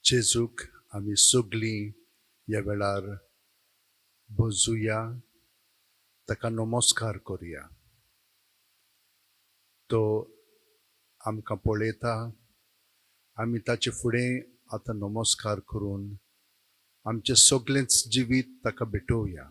जेजूक आमी सगळीं ह्या वेळार बजुया, ताका नमस्कार करुया. तो आमकां पळयता, आमी ताचे फुडें आतां नमस्कार करून आमचें सगळेंच जिवीत ताका भेटोवया.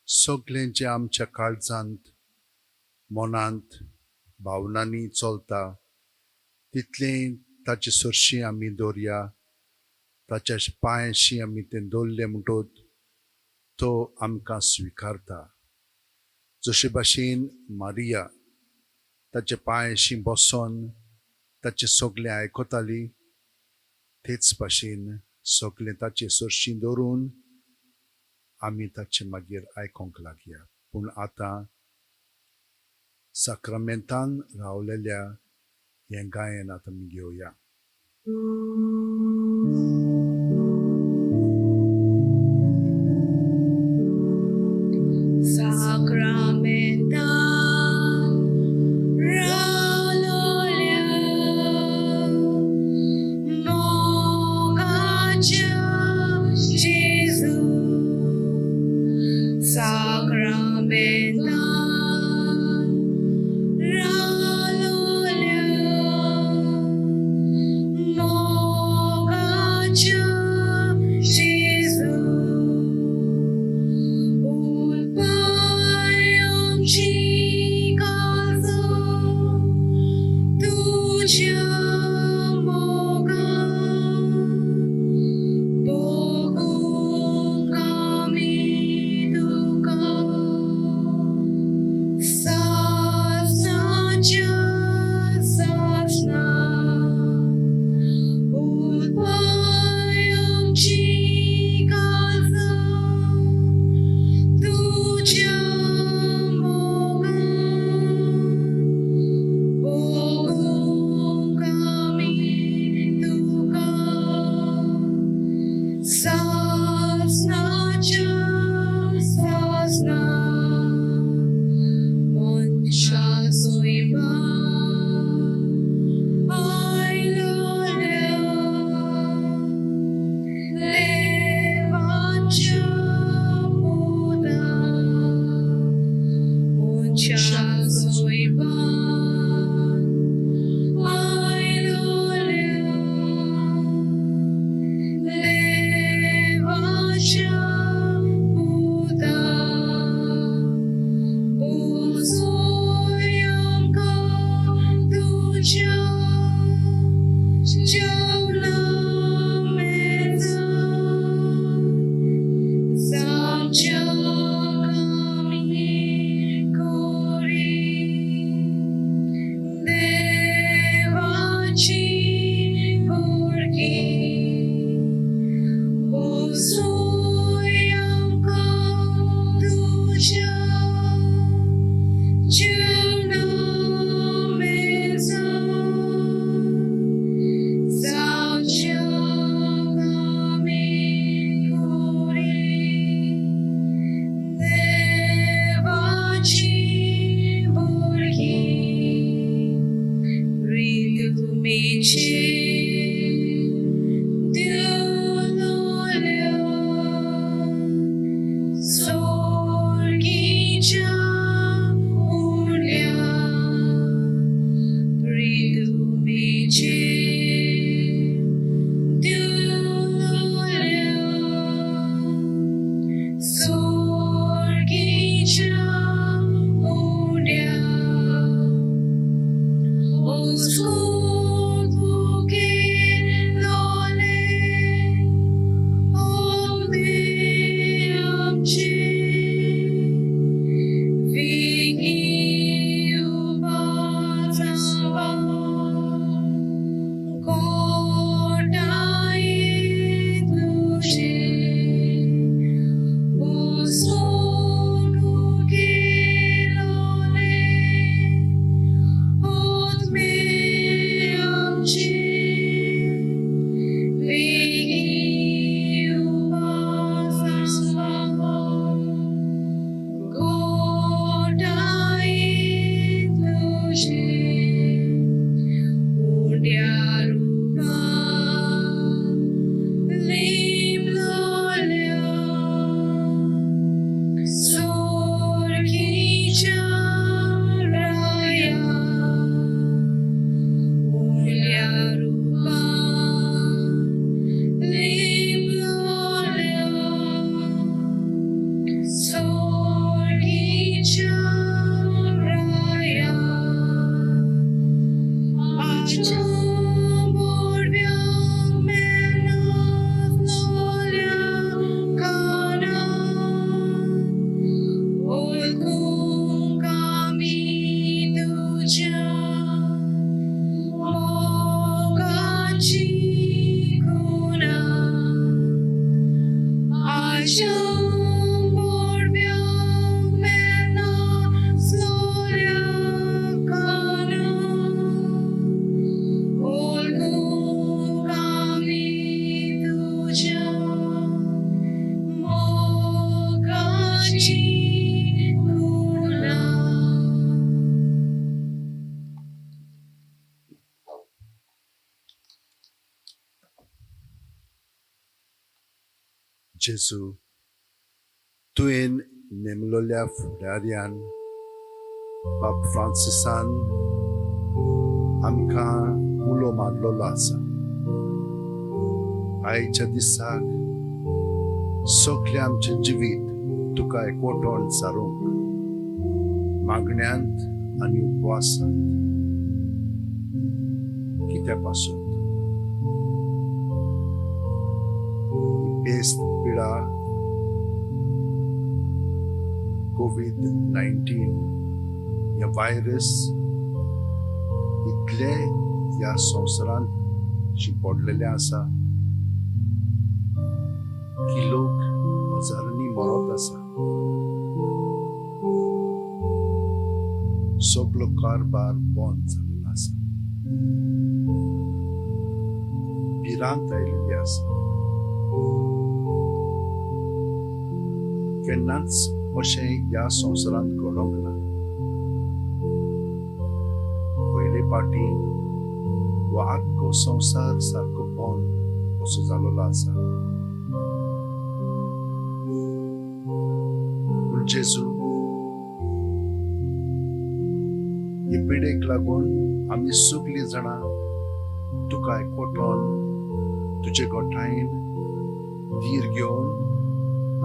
सगळें जें आमच्या काळजांत, मनांत, भावनांनी चलता तितलें ताचे सरशीं आमी दवरया. ताच्या पांयशी आमी तें दवरलें म्हणटकच तो आमकां स्विकारता. जशे भाशेन मारिया ताचे पांयशी बसोन ताचें सगळें आयकताली, तेच भाशेन सगळें ताचे सरशीं दवरून आमी ताचे मागीर आयकोंक लागया. पूण आतां साक्रामेंतान रावलेल्या हें गायन आतां आमी घेवया. Sacramentan रावलोल्या मोगाच्या जेजू, Sacramentan रावलोल्या मोगाच्या जेजू, उलपाय आमची काळजां तुज्या मोगान, भोगूंक आमी तुका सासणाच्या सासणा. उलपाय आमची काळजां तुज्या मोगान, भोगूंक आमी तुका सासणाच्या सासणा. मनशा सैमान आयलोल्या देवाच्या पुता, मनशा सैमान आयलोल्या देवाच्या पुता, भुजय आमकां तुज्या जेवणा मेजार, जावच्याक आमी करी जेजू, तुवें नेमलोल्या फुडाऱ्यान बाब फ्रांसिसान आमकां उलो मारलेलो आसा. आयच्या दिसाक सगळें आमचें जिवीत तुका एकवटोन सारूंक मागण्यांत आनी उपवासांत. कित्या पासून ही पेस्त पिडा कोवीड-19 हे व्हायरस इतले ह्या संवसारांत शिंपडलेले आसा की लोक हजारांनी मरत आसा. सगलो कारबार बंद जाल्लो आसा, भिरांत आयिल्ली आसा. केन्नाच अशें ह्या संवसारांत घडोंक ना. पयले पाटी हो आख्खो संवसार सारको बंद असो जालोलो आसा. पूण जेजू, हे पिडेक लागून आमी सगलीं जाणां तुका एकवटोन तुजे गोठायेन धीर घेवन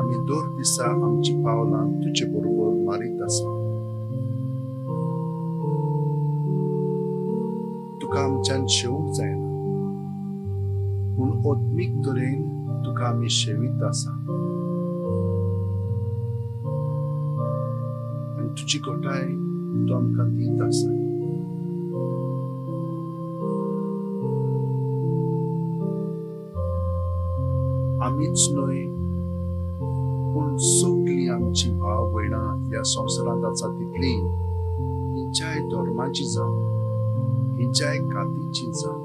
आमी दर दिसा आमची पावलां तुजे बरोबर मारीत आसा. तुका आमच्यान शेवंक जायना, पूण आत्मीक तरेन तुका आमी शेवीत आसा आनी तुजी गोठाय तूं आमकां दित आसा. आमीच न्हय, पूण सगळीं आमची भाव भयणां ह्या संवसारांत आसा तितलीं, खंयच्याय धर्माची जावं, खंयच्याय कातीची जावं,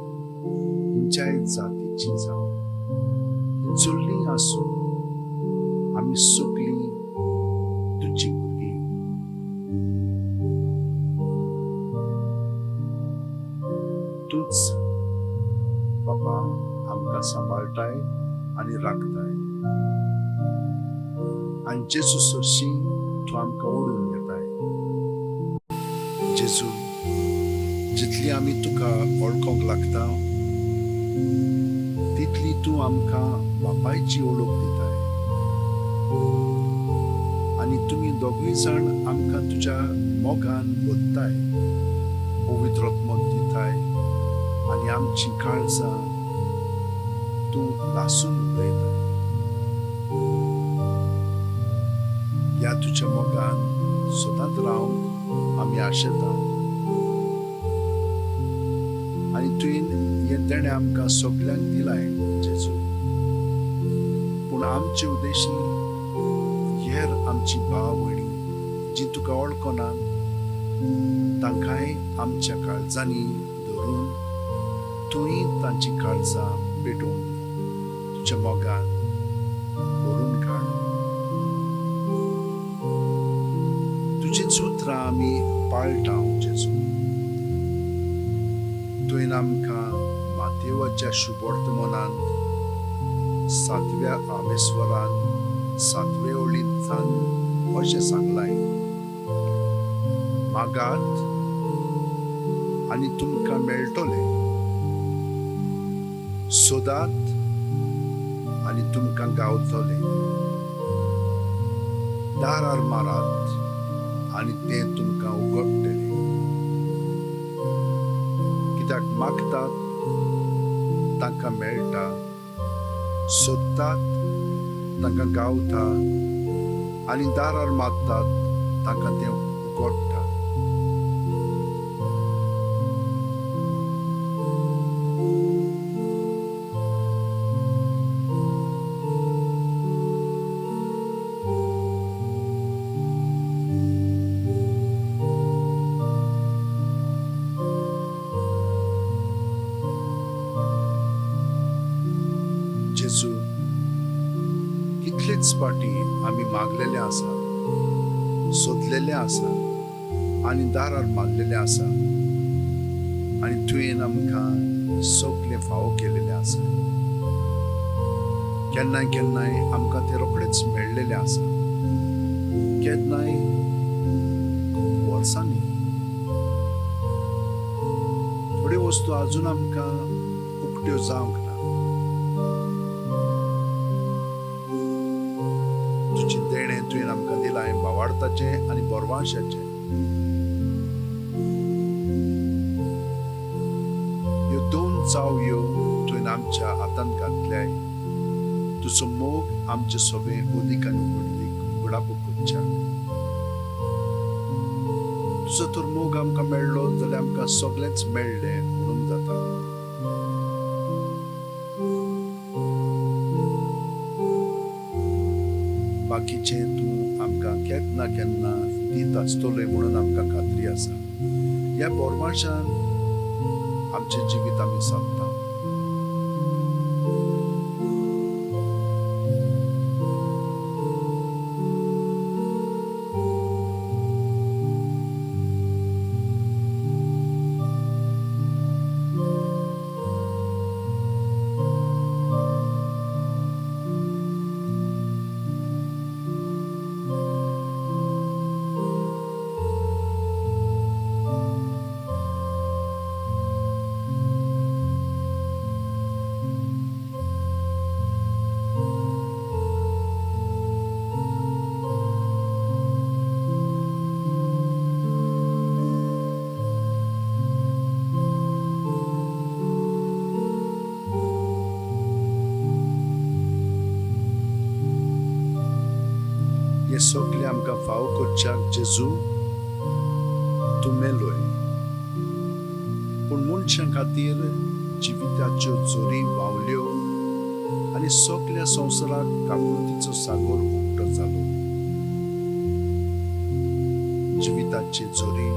खंयच्याय जातीची जावं, खंयसरलीं आसूं, आमी सगळीं तुजी भुरगीं. तूंच बाबा आमकां सांबाळटाय आनी राखताय आनी जेजू सरशीं तूं आमकां ओडून घेताय. जेजू, जितली आमी तुका वळखोंक लागता तितली तूं आमकां बापायची ओळख दिताय आनी तुमी दोगूय जाण आमकां तुज्या मोगान भरताय, पवित्र आत्मो दिताय आनी आमची काळजां तूं लासून उडयताय. ह्या तुज्या मोगान सदांच रावंक आमी आशेता आनी तुवें हें देणें आमकां सगल्यांक दिलाय जेजू. पूण आमचे उद्देशी हेर आमची भाव भयणी जी तुका वळखनात तांकांय आमच्या काळजांनी धरून तुंय तांची काळजां पेटोवन तुज्या मोगान भरून काड. तुजीं उतरां आमी पाळटा जेजू. तुवें आमकां मातेवाच्या शुभवर्तमानांत सातव्या आवेस्वरान सातवे ओळींतल्यान अशें सांगलाय, मागात आनी तुमकां मेळटलें, सोदात आनी तुमकां गावतलें, दारार मारात आनी तें तुमकां उगडटलें. कित्याक मागतात तांकां मेळटा, सोदतात तांकां गावता आनी दारार मारतात तांकां तें उगडटा. जेजू, कितलेच फावटी आमी मागलेले आसा, सोदलेले आसा आनी दारार मारलेले आसा आनी तुवें आमकां सगळें फावो केलेलें आसा. केन्नाय केन्नाय आमकां तें रोखडेंच मेळ्ळेलें आसा, केन्नाय खूब वर्सांनी. थोड्यो वस्तू अजून आमकां उकत्यो जावंक ना. तुजें देणें तुवें आमकां दिलां भावार्थाचें आनी बरवांशाचें. ह्यो दोन चावयो तुवें आमच्या हातांत घातल्याय तुजो मोग आमचे सोबे अदीक आनी उगडीक उगडापो करच्याक. तुजो तर मोग आमकां मेळ्ळो जाल्यार आमकां सगळेंच मेळ्ळें म्हणूंक जाता. बाकीचें तूं आमकां केन्ना केन्ना दीत आसतलोय म्हणून आमकां खात्री आसा. ह्या बोरवाशान आमचें जिवीत आमी सादता. हें सगळें आमकां फाव करच्याक जेजू तूं मेलोय, पूण मनशां खातीर जिविताच्यो जोरी व्हांवल्यो आनी सगल्या संवसाराक काकुळतीचो सागर उक्तो जालो. जिविताची जोरी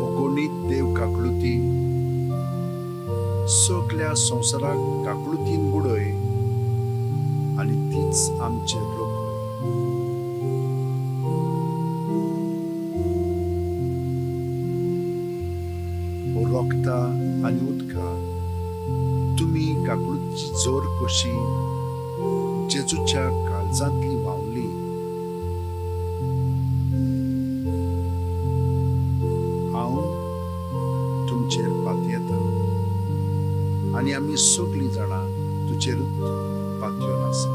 अगणीत देव काकळुती सगल्या संवसाराक काकळुतीन बुडय आनी तीच आमचेर रोखय. रोखता आनी उदका तुमी काकळुतीची जोर कशी जेजूच्या काळजांतली व्हांवली. हांव तुमचेर पातयेता आनी आमी सगळीं जाणां तुजेरूच पातयेवन आसा.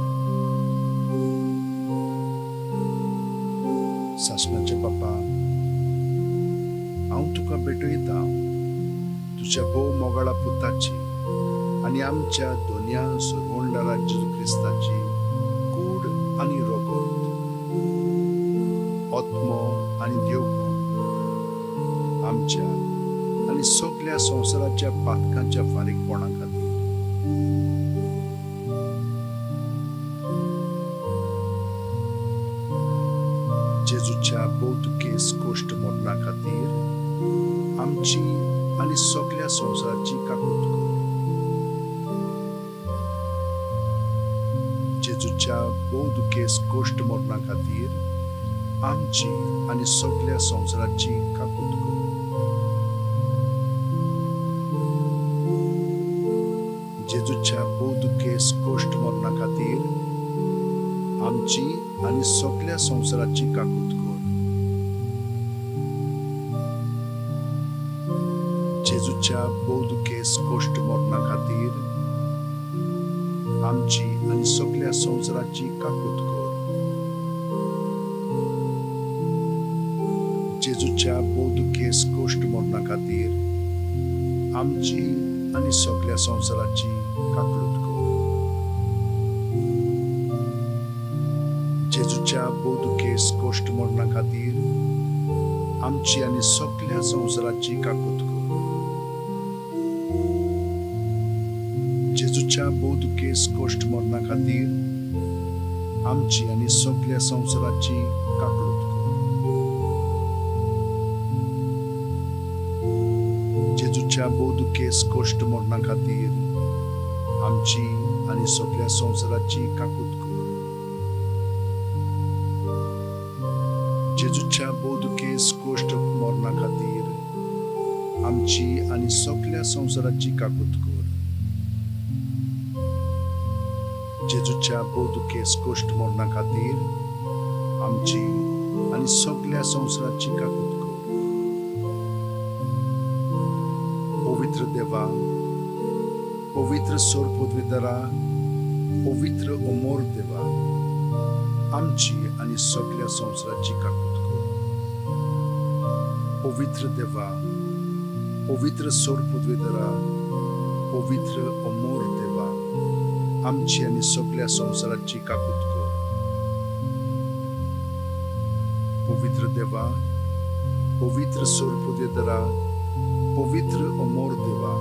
सासणाचे बापा, हांव तुका भेटयता तुज्या भोव मोगाळा पुताची आनी आमच्या दोनया सरवंडारा जेजू क्रिस्ताची कूड आनी रगत, आत्मो आनी देवपण आमच्या आनी सगल्या संवसाराच्या पातकांच्या फारीकपणा खातीर. जेजूच्या भोव दुखेस्त कश्ट मरणा खातीर आमची आनी सगल्या संवसाराची काकूत कर. जेजूच्या भोव दुखेस्त कश्ट मरणा खातीर आमची आनी सगल्या संवसाराची काकूत कर. जेजूच्या भोव दुखेस्त कश्ट मरणा खातीर आमची आनी सगल्या संवसाराची काकूत कर. जेजूच्या भोव दुखेस्त कश्ट मरणा खातीर आमची आनी सगल्या संवसाराची काकूत कर. जेजूच्या भोव दुखेस्त कश्ट मरणा खातीर आमची आनी सगल्या संवसाराची काकूत कर. जेजूच्या भोव दुखेस्त कश्ट मरणा खातीर आमची आनी सगल्या संवसाराची काकूत कर. जेजूच्या भोव दुखेस्त कश्ट मरणा खातीर आमची आनी सगल्या संवसाराची काकूत कर. जेजूच्या भोव दुखेस्त कश्ट मरणा खातीर आमची आनी सगल्या संवसाराची काकूत कर. जेजूच्या भोव दुखेस्त कश्ट मरणा खातीर आमची आनी सगल्या संवसाराची काकूत कर. जेजूच्या भोव दुखेस्त कश्ट मरणा खातीर आमची आनी सगल्या संवसाराची काकूत कर. पवित्र देवा, पवित्र सोर पदवीधरा, पवित्र अमोर देवा, आमची आनी सगल्या संवसाराची काकूत कर. पवित्र देवा, पवित्र सोर पदवीधरा, पवित्र अमोर देवा, आमची आनी सगल्या संवसाराची काकूत कर. पवित्र देवा, पवित्र सोर पदवीधरा, पवित्र अमोर देवा,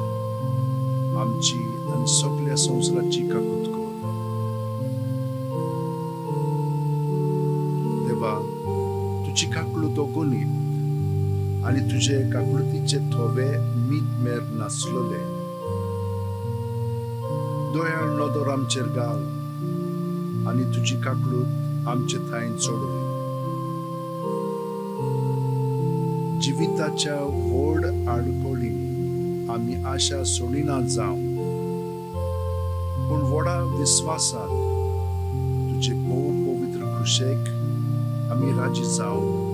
आमची आनी सगल्या संवसाराची काकूत कर. देवा, तुजी काकूत अगणीत आनी तुजे काकळुतीचे थोवे मीत मेर नासलोले. दयाळ नदर आमचेर घाल आनी तुजी काकळूत आमचे थांय चडय. जिविताच्या व्हड आडखळींनी आमी आशा सोडिना जावं, पूण व्हडा विस्वासान तुजे भोव पवित्र खुशेक आमी राजी जावन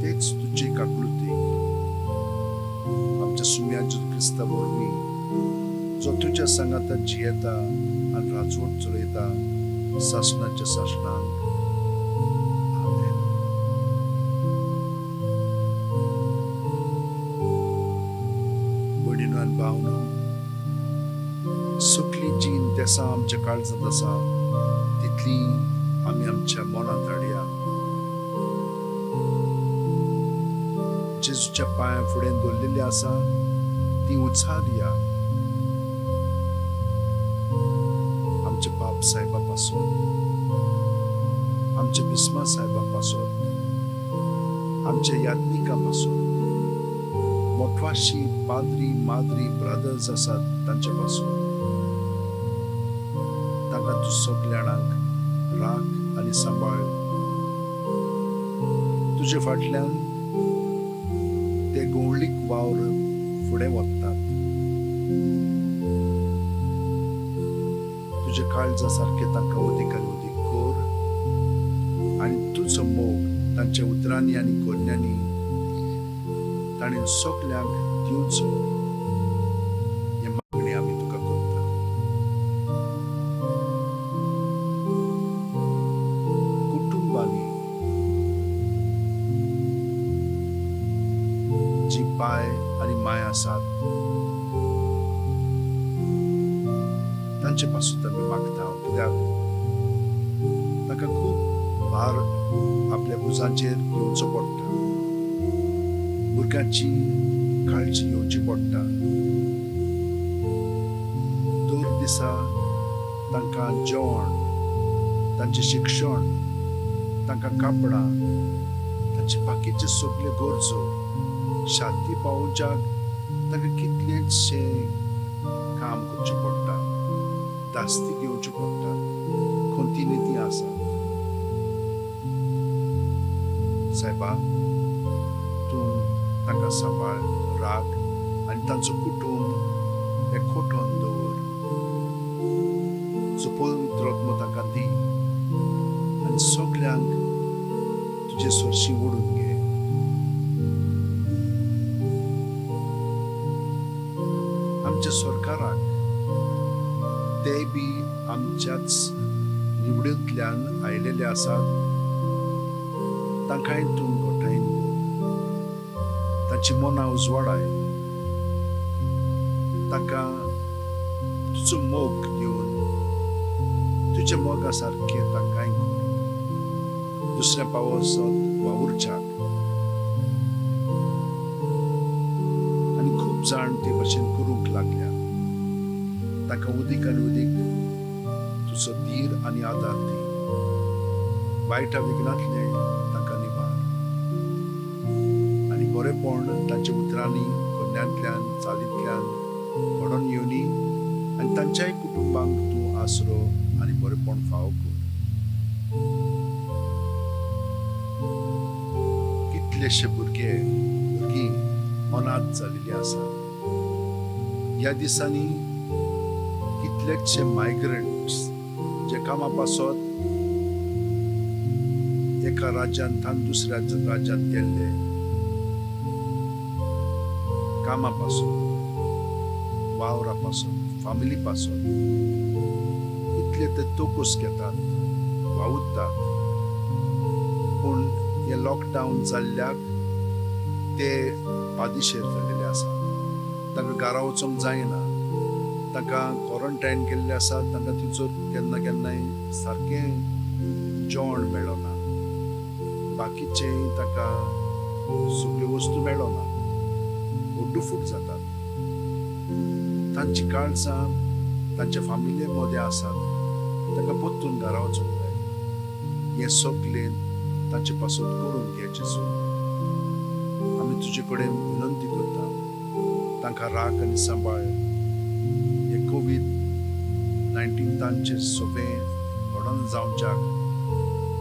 तेच तुजे काकळुतीक आमच्या सुम्या जेजू क्रिस्ता वरवीं, जो तुज्या सांगाता जियेता आनी राजवट चलयता सासणाच्या सासणांक. आमेन. भयणीनो आनी भावनो, सगळीं जीं देसां आमच्या काळजांत आसा तितली आमी आमच्या मनांत हाडया. जेजूच्या पांया फुडें दवरलेली आसा ती उचारया. आमच्या बाप साहेबा पासत, आमच्या बिस्मा साहेबा पासत, आमच्या याज्ञिका पासत, मोटवाशी पाद्री, माद्री, ब्रदर्स आसात तांचे पासून, तांकां तूं सगळ्यांक राख आनी सांबाळ. तुजे फाटल्यान ते गोवळीक वावर फुडें वतात. तुजे काळजा सारकें तांकां उदीक आनी उदीक कर आनी तुजो मोग तांच्या उतरांनी आनी करण्यांनी ताणें सगल्यांक दिवचो, हें मागणें आमी तुका करता. कुटुंबांनी जी पाय आनी माय आसात तांचे पासून आमी मागता, कित्याक तांकां खूब भार आपल्या भुजांचेर घेवचो पडटा, भुरग्यांची काळजी घेवची पडटा. दर दिसा तांकां जेवण, तांचें शिक्षण, तांकां कापडां, तांचे बाकीचे सगल्यो गरजो शांती पावोवच्याक तांकां कितलेंशें काम करचें पडटा, धास्ती घेवच्यो पडटा, खंतीनी ती आसात. सायबा, तूं तांकां सांबाळ, राख आनी तांचो कुटुंब एकवटोन दवर. तुजो पवित्र आत्मो तांकां दी आनी सगल्यांक तुजे सरशी ओडून घे. आमच्या सरकाराक, ते बी आमच्याच निवडींतल्यान आयलेले आसात, तांकांय तूं घटायन दवर. तांची मनां उजवाडाय. तांकां तुजो मोग दिवन तुज्या मोगा सारकें तांकांय कर, दुसऱ्या पावसात वावुरच्याक. आनी खूब जाण ते भशेन करूंक लागल्या. तांकां उदीक आनी उदीक तुजो धीर आनी आदार दी. वायटा विघ्नांतलें तांकां निवार आनी बरेपण तांच्या उतरांनी, करण्यांतल्यान, चालींतल्यान घडोवन येवनी आनी तांच्याय कुटुंबांक तूं आसरो आनी बरेपण फावो कर. कितलेशे भुरगे, भुरगीं अनाथ जाल्लीं आसात ह्या दिसांनी. कितलेशे मायग्रंट्स जे कामा पासत एका राज्यांत दुसऱ्या राज्यांत गेल्ले कामा पासत, वावरा पासत, फामिली पासत इतले ते तोकूस घेतात, वावुरतात. पूण हे लॉकडावन जाल्ल्याक ते पादिशेर जाल्लेले आसात. तांकां घरा वचूंक जायना, तांकां क्वॉरंटायन केल्ले आसा. तांकां थंयसर केन्ना केन्नाय सारकें जेवण मेळना, बाकीचें ताका सगळ्यो वस्तू मेळना, फूट जातात. तांची काळजां तांच्या फामिले मदें आसात. तांकां परतून घरा वचूंक जाय. हें सगळें तांचे पासत करून घे जेजू. आमी तुजे कडेन विनंती करता, तांकां राख आनी सांबाळ. हे कोवीड-19 तांचे सोंपें घडोवन जावच्याक,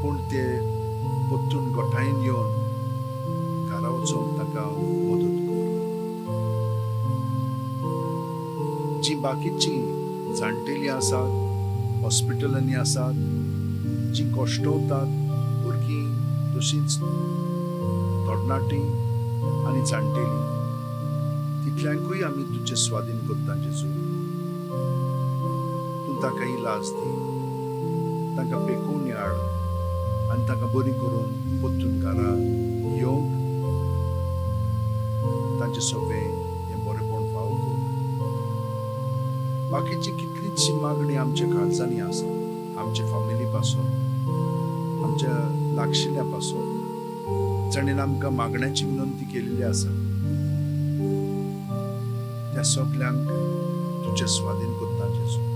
पूण ते परतून गोठायेन येवन घरा वचूंक तांकां मदत कर. जी बाकीची जाणटेली आसात, हॉस्पिटलांनी आसात, जी कश्टवतात, भुरगीं तशींच तरणाटीं आनी जाणटेली, तितल्यांकूय आमी तुजे स्वाधीन करता जेजू. तूं ताका इलाज दी, तांकां पेकोवन हाड आनी तांकां बरी करून परतून घरा येवंक तांचे सोंपें हें बरेपण फावो कर. बाकीची कितलीचशी मागणी आमच्या काळजांनी आसा, आमच्या फामिली पासून, आमच्या लागशिल्ल्या पासून, जाणेन आमकां मागण्याची विनंती केलेली आसा, त्या सगल्यांक तुजे स्वाधीन करता जेजू.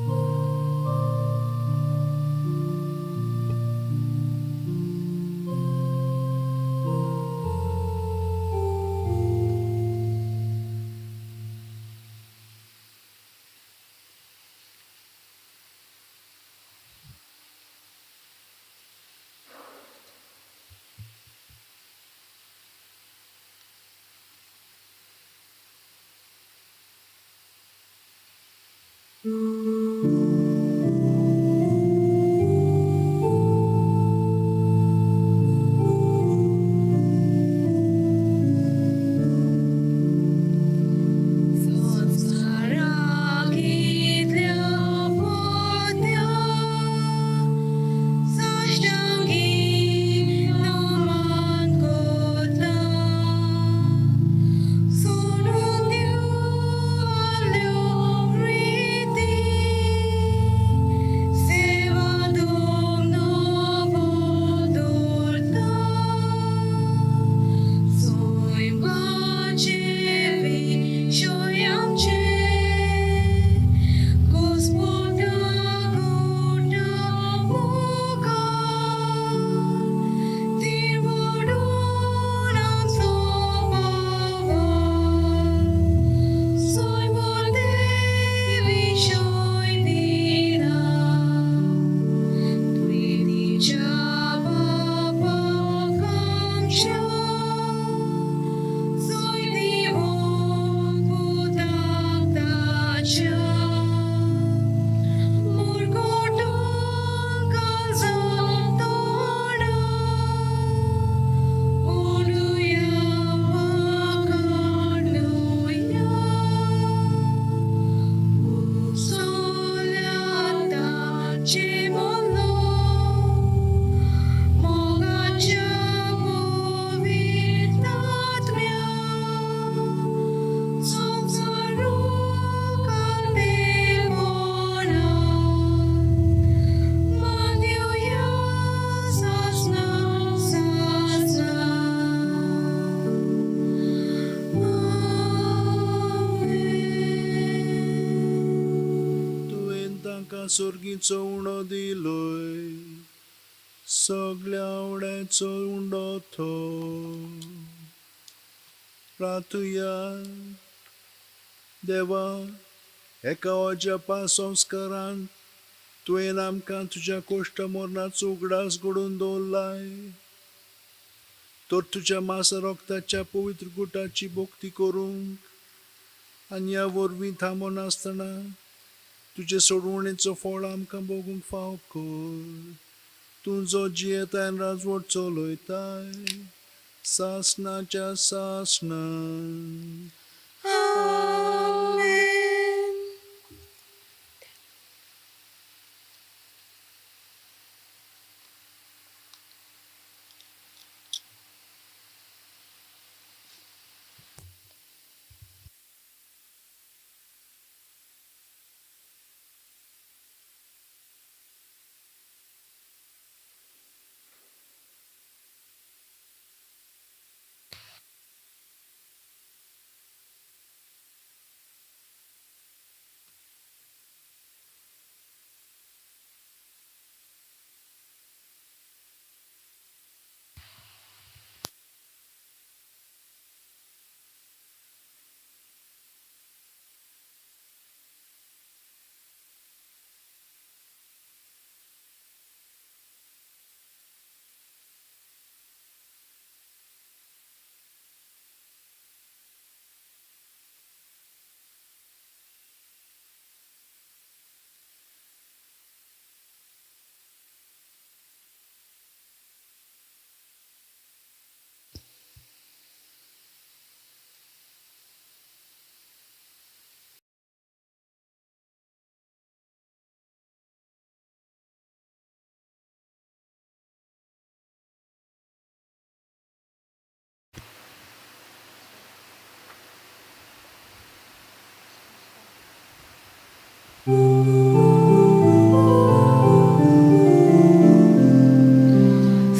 तुवें तांकां सोर्गीचो उणो दिलोय, सगल्या उण्याचो उंडो तो. प्रार्थुया. देवा, एका अजापा संस्कारान तुवें आमकां तुज्या कोश्ट मरणाचो उगडास घडोवन दवरलाय, तर तुज्या मासा रक्ताच्या पवित्र गुटाची भक्ती करूंक आनी ह्या वरवीं थांबनासतना तुजे सोडवणेचो फळ आमकां भोगूंक फाव कर. तूं जो जियेताय आनी राजवट चलयताय सासणाच्या सासणान. आमेन.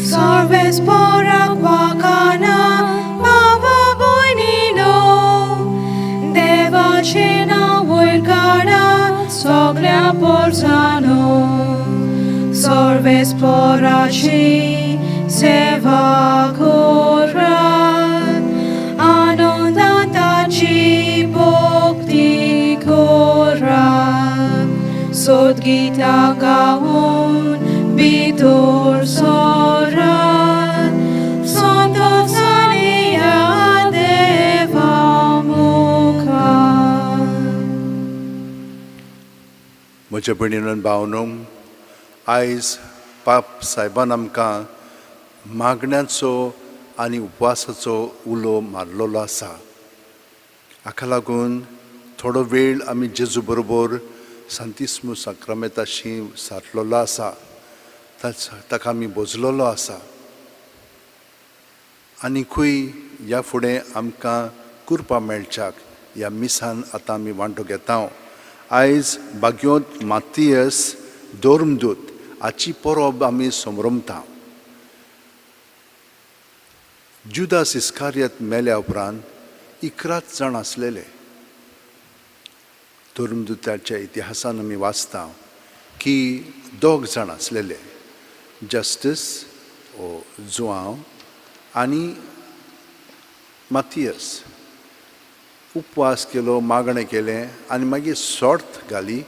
Sarves pora quacana bhava boinino devachena voirkara soglia porzano Sarves porachi seva kora anandatachi bhakti kora Sodgita gaon bitur sora Santo Sania Deva Mukha. म्हज्या भयणीन आनी भावनो, आयज पाप सायबान आमकां मागण्याचो आनी उपवासाचो उलो मारलेलो आसा. हाका लागून थोडो वेळ आमी जेजू बरोबर सांतिस्मू साक्रामेताशी सारलेलो आसा, ताका आमी भोजलेलो आसा. आनीकूय ह्या फुडें आमकां कुरपा मेळच्याक ह्या मिसान आतां आमी वांटो घेता. आयज बाग्योंत मातियस धर्मदूत हाची परब आमी समरमता. जुदास इस्कारियत मेल्या उपरांत 11 जाण आसलेले. धर्मदूताच्या इतिहासान आमी वाचता की 2 जाण आसलेले, जस्टीस ओ जुआंव आनी मातियस. उपवास केलो, मागणें केलें आनी मागीर सॉर्त घाली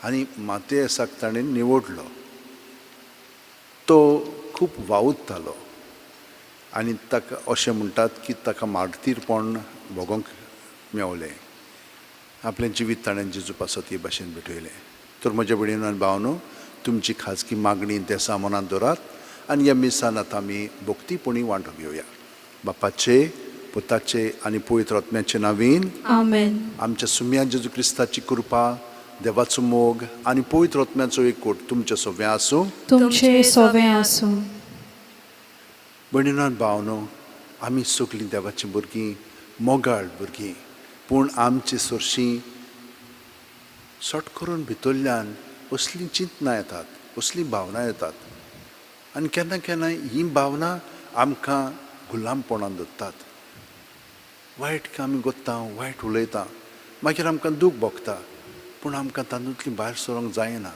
आनी मातियसाक ताणें निवडलो. तो खूब वावुरतालो आनी ताका अशें म्हणटात की ताका मार्तीरपण भोगोंक मेवलें. आपलें जिवीत ताणें जेजू पासत हे भाशेन भेटयलें. तर म्हज्या भयणीन आनी भावनो, तुमची खाजगी मागणी देसा मनांत दवरात आनी ह्या मिसान आतां आमी भक्तीपणी वांटो घेवया. बापाचे, पुताचे आनी पवित्र आत्म्याचे नांवीन आमेन. आमच्या सुम्या जेजू क्रिस्ताची कृपा, देवाचो मोग आनी पवित्र आत्म्याचो एकवट तुमच्या सोव्या आसूं. तुमचे सोवे आसूं. भयणीन आनी भावनो, आमी सगळीं देवाचीं भुरगीं, मोगाळ भुरगीं, पूण आमची सरशीं सट करून भितरल्यान असलीं चिंतनां येतात, असलीं भावनां येतात आनी केन्ना केन्ना हीं भावनां आमकां गुलामपणान दवरतात. वायट आमी करता, वायट उलयता, मागीर आमकां दूख भोगता, पूण आमकां तातूंतली भायर सरोंक जायना.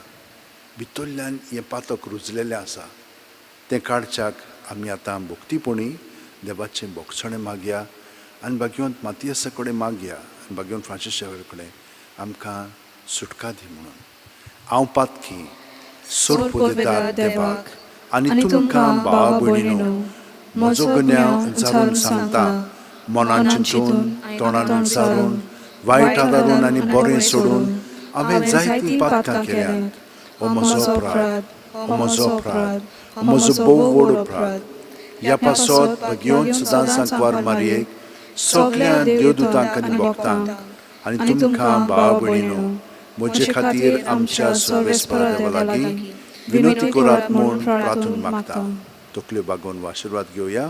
भितरल्यान हें पातक रुजलेलें आसा, तें काडच्याक आमी आतां भक्तीपणी देवाचें भोगसणें मागया आनी भाग्यवंत मातियसा कडेन मागया आनी भाग्यवंत फ्रांसीस शावर कडेन आमकां सुटका दी म्हणून. हांव पातकी सोरपुदेदार देवाक आनी तुमकां भावा भयणीनो म्हजो गुन्यांव उचारून सांगता, मनान चिंतून, तोंडान उच्चारून, वायट आदारून आनी बरें सोडून हांवें जायतीं पातकां केल्यांत. हो म्हजो अपराध, हो म्हजो अपराध, हो म्हजो भोव व्हड अपराध. ह्या पासत भगयोन सदां सांकवार मारयेक, सगल्या देवदूतांक आनी भक्तांक आनी तुमकां भावा भयणीनो म्हजे खातीर आमच्या सर्वेस्परा देवा लागीं विनवती करात म्हूण प्रार्थून मागता. तकल्यो बागोवन आशिर्वाद घेवया.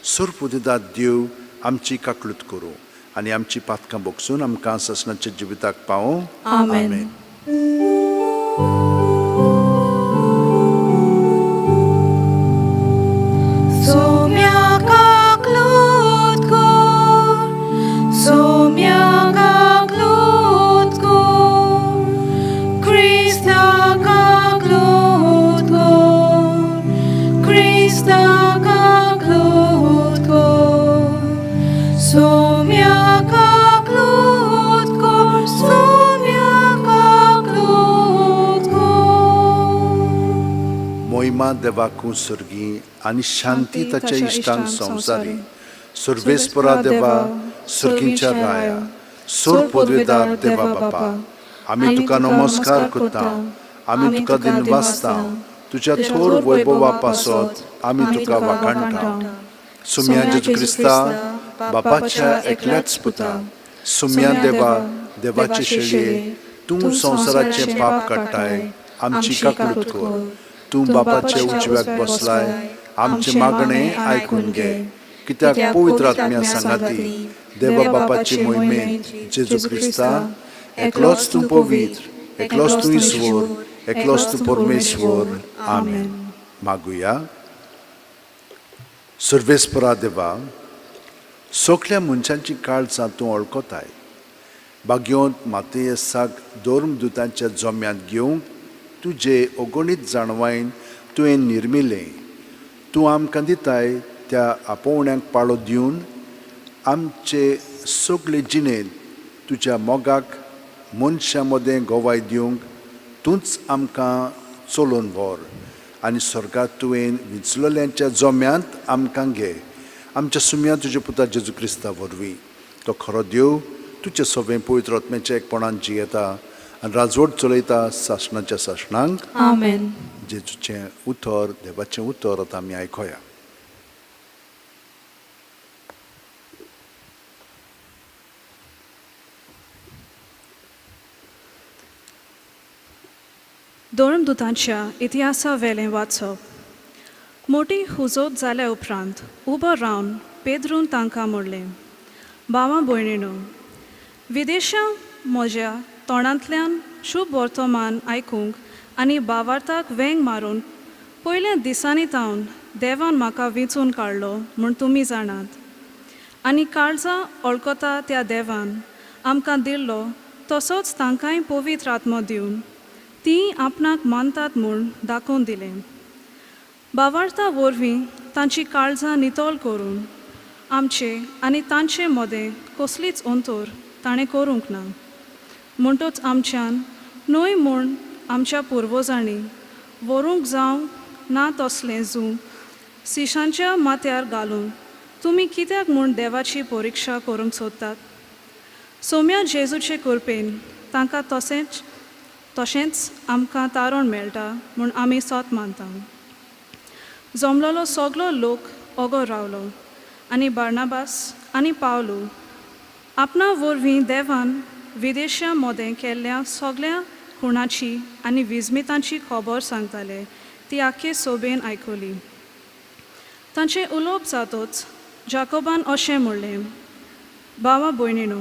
सुरपुदिदात देव आमची काकळूत करूं आनी आमची पातकां बोगसून आमकां ससनाच्या जिविताक पावों. आमेन. सोम्या काकलूत कोर, सोम्या काकलूत कोर, क्रिस्ता काकलूत कोर, क्रिस्ता काकलूत कोर, सोम्या काकलूत कोर, सोम्या काकलूत कोर. मोहिमा देवाकू सर्गी आनी शांती ताच्या इश्टांक संवसारी. सर्वेस्परा देवा, सर्गीच्या राया, सोर पदवेदार देवा बापा, आमी तुका नमस्कार करता, आमी तुका दिनवासता. तुज्या थोर वैभवा पासत आमी तुका वाखाणटा. सुम्या जेजू क्रिस्ता, बापाच्या एकल्याच पुता, सुम्या देवा, देवाचे शेळये, तूं संवसाराचें पाप काडटाय, आमची काकळूत कर. तूं बापाच्या उजव्याक बसलाय, आमचें मागणें आयकून घे. कित्याक पवित्र आत्म्या सांगाती देवा बापाचे मोहिमेंत जेजू क्रिस्ता, एकलोच तूं पवित्र, एकलोच तूं ईश्वर, एकलोच तूं परमेश्वर. आमेन. मागुया. सर्वेस्परा देवा, सगल्या मनशांची काळजां तूं वळखताय. भाग्योंत मातयेसाक धर्मदुतांच्या जम्यांत घेवंक तुजे अगणीत जाणवायन तुवें निर्मिलें. तूं आमकां दिताय त्या आपोवण्याक पाळो दिवन आमचे सगळे जिणेंत तुज्या मोगाक मनशां मदें गवाय दिवंक तूंच आमकां चलोवन व्हर आनी स्वर्गात तुवें विंचलोल्यांच्या जम्यांत आमकां घे, आमच्या सुम्या तुज्या पुता जेजू क्रिस्ता वरवीं. तो खरो देव, तुजे सवें पवित्र आत्म्याच्या एकपणान जियेता आनी राजवट चलयता सासणाच्या सासणांक. आमेन. जेजूचें उतर, देवाचें उतर आतां आमी आयकोया. धर्मदुतांच्या इतिहासा वेलें वाचप. मोटी हुजोत जाल्या उपरांत उबो रावन पेद्रून तांकां म्हणलें, भावा भयणीनो, विदेशां म्हज्या तोंडांतल्यान शुभ वर्तमान आयकूंक आनी भावार्थाक वेंग मारून पयल्या दिसांनी तावन देवान म्हाका वेंचून काडलो म्हूण तुमी जाणात. आनी काळजां वळखता त्या देवान आमकां दिल्लो तसोच तांकांय पवित्र आत्मो दिवन तीं आपणाक मानतात म्हूण दाखोवन दिलें. भावार्था वरवीं तांची काळजां नितळ करून आमचे आनी तांचे मदें कसलीच अंतर ताणें करूंक ना. म्हणटच आमच्यान न्हय म्हूण आमच्या पुर्वजांनी व्हरूंक जावं ना तसलें जूं शिशांच्या माथ्यार घालून तुमी कित्याक म्हूण देवाची परिक्षा करूंक सोदतात? सोम्या जेजूचे कृपेन तांकां तशेंच तशेंच आमकां तारण मेळटा म्हूण आमी सत मानता. जमलोलो सगलो लोक ओगो रावलो आनी बार्नाबास आनी पावलू आपणा वरवीं देवान विदेशां मदें केल्ल्या सगल्या खुणाची आनी विस्मितांची खबर सांगताले ती आख्खे सोबेन आयकली. तांचें उलोवप जातच जाकोबान अशें म्हणलें, भावा भयणीनो,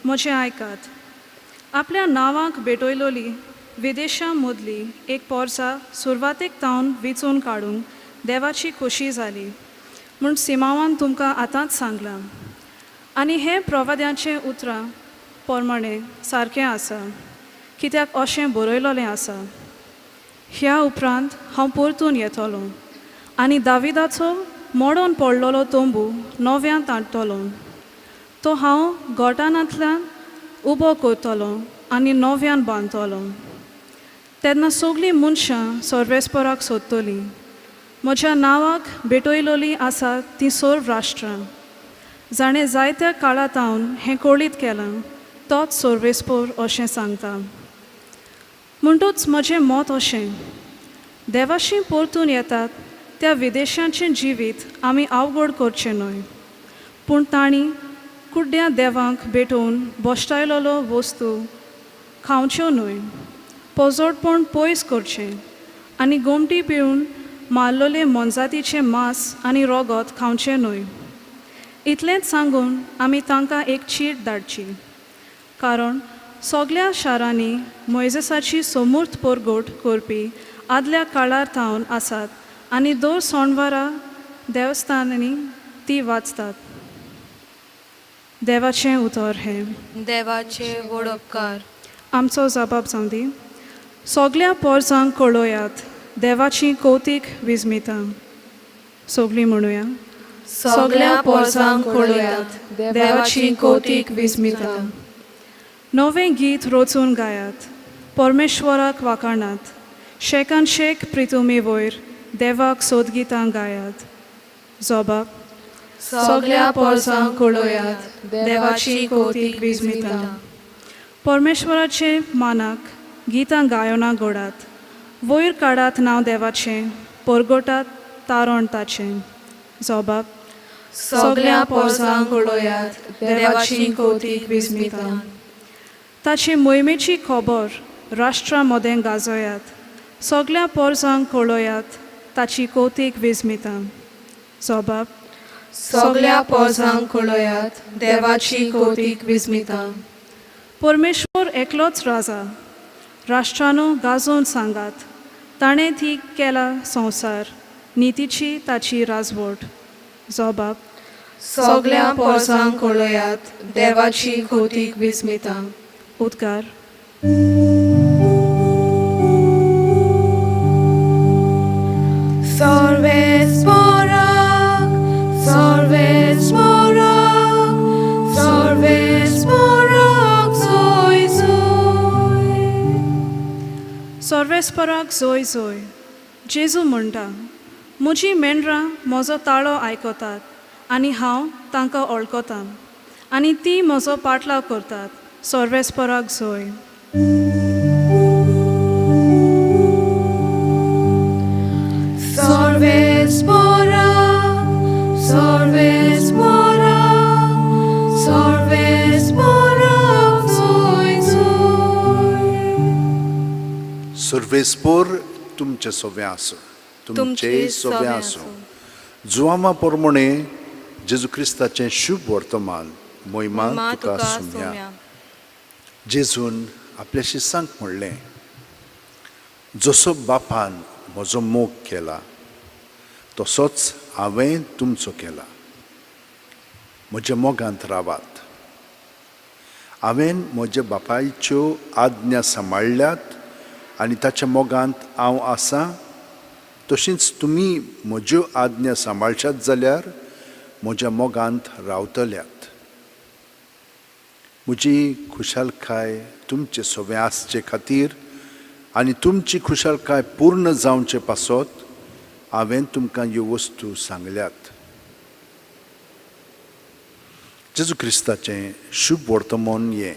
म्हजें आयकात. आपल्या नांवाक भेटयलोली विदेशां मदली एक पोरसा सुरवातेक तावन वेंचून काडूंक देवाची खोशी जाली म्हूण सिमांवान तुमकां आतांच सांगलां. आनी हें प्रवाद्यांचें उतरां प्रमाणें सारकें आसा, कित्याक अशें बरयलोलें आसा, ह्या उपरांत हांव परतून येतलो आनी दाविदाचो मोडोन पडलेलो तंबू नव्यान ताणटलो. तो हांव गोठाणांतल्यान उबो करतलो आनी नव्यान बांदतलो. तेन्ना सगळीं मनशां सर्वेस्पराक सोदतलीं, म्हज्या नांवाक भेटयलोलीं आसा तीं सर्व राष्ट्रां. जाणें जायत्या काळा तावन हें कळीत केलां तोच सर्वेस्पोर अशें सांगता. म्हणटूच म्हजें मत अशें, देवाशी परतून येतात त्या विदेशांचें जिवीत आमी अवघड करचें न्हय, पूण तांणी कुड्ड्या देवांक भेटोवन भश्टायलोलो वस्तू खावच्यो न्हय, पोजोडपण पयस करचें आनी गोमटी पिळून मारलोले मोनजातीचें मांस आनी रोगोत खावचें न्हय. इतलेंच सांगून आमी तांकां एक चीट धाडची, कारण सगल्या शारांनी मोयजेसाची सोमूर्त परगट करपी आदल्या काळार थावन आसात आनी दर सोणवारा देवस्थानांनी ती वाचतात. देवाचें उतर हें. देवाचे व्हड उपकार. आमचो जबाब जावं दी. सगल्या पोरसांक कळयात देवाची कौतीक विस्मितां. सगलीं म्हणुया. सगल्या पोरसांक कळयात देवाची कौतीक विस्मितां. नवें गीत रचून गायात, परमेश्वराक वाखाणात, शेकान शेक प्रितुमी वयर देवाक सोदगितां गायात. जबाब. सगल्या पोरसांक कळयात देवाची कौतीक विस्मितां. परमेश्वराचे मानाक गितां गायनां घोडात, वयर काडात नांव देवाचें, परगटात तारण ताचें. जबाब. सगल्या पोरसांक कळयात देवाची कौतीक विस्मितां. ताचे मोहिमेची खबर राष्ट्रा मदें गाजयात, सगल्या पोरसांक कळयात ताची कौतीक विस्मितां. जबाब. सगल्या पोरसांक कळयात देवाची कौतीक विस्मितां. परमेश्वर एकलोच राजा, राष्ट्रानो गाजोवन सांगात, ताणें ती केला संवसार, नितीची ताची राजवट. जबाब. सगल्या पोरसांक कळयात देवाची कौतीक विस्मितां. उद्गार. सर्वेस्पराक, सर्वेस्पराक, सर्वेस्पराक जोय जोय. सर्वेस्पराक जोय जोय. जेजू म्हणटा, म्हजीं मेंढरां म्हजो ताळो आयकतात आनी हांव तांकां वळखतां आनी तीं म्हजो पाटलाव करतात. सर्वेस्पराक जोय. सर्वेस्पराक, सर्वेस्पराक, सर्वेस्पराक जोय जोय. सर्वेस्पोर तुमचे सोवे आसूं, तुमचे सोवे आसूं. जुवामा पोरमोणे जेजू क्रिस्ताचें शुभ वर्तमान. मोहिमा तुका सुम्या. जेजून आपल्या शिसांक म्हणलें, जसो बापान म्हजो मोग केला तसोच हांवें तुमचो केला. म्हज्या मोगांत रावात. हांवें म्हज्या बापायच्यो आज्ञा सांबाळ्ळ्यात आनी ताच्या मोगांत हांव आसा, तशींच तुमी म्हज्यो आज्ञा सांबाळशात जाल्यार म्हज्या मोगांत रावतल्यात. म्हजी खुशालकाय तुमचे सोवे आसचे खातीर आनी तुमची खुशालकाय पूर्ण जावचे पासत हांवें तुमकां ह्यो वस्तू सांगल्यात. जेजू क्रिस्ताचें शुभ वर्तमान हें.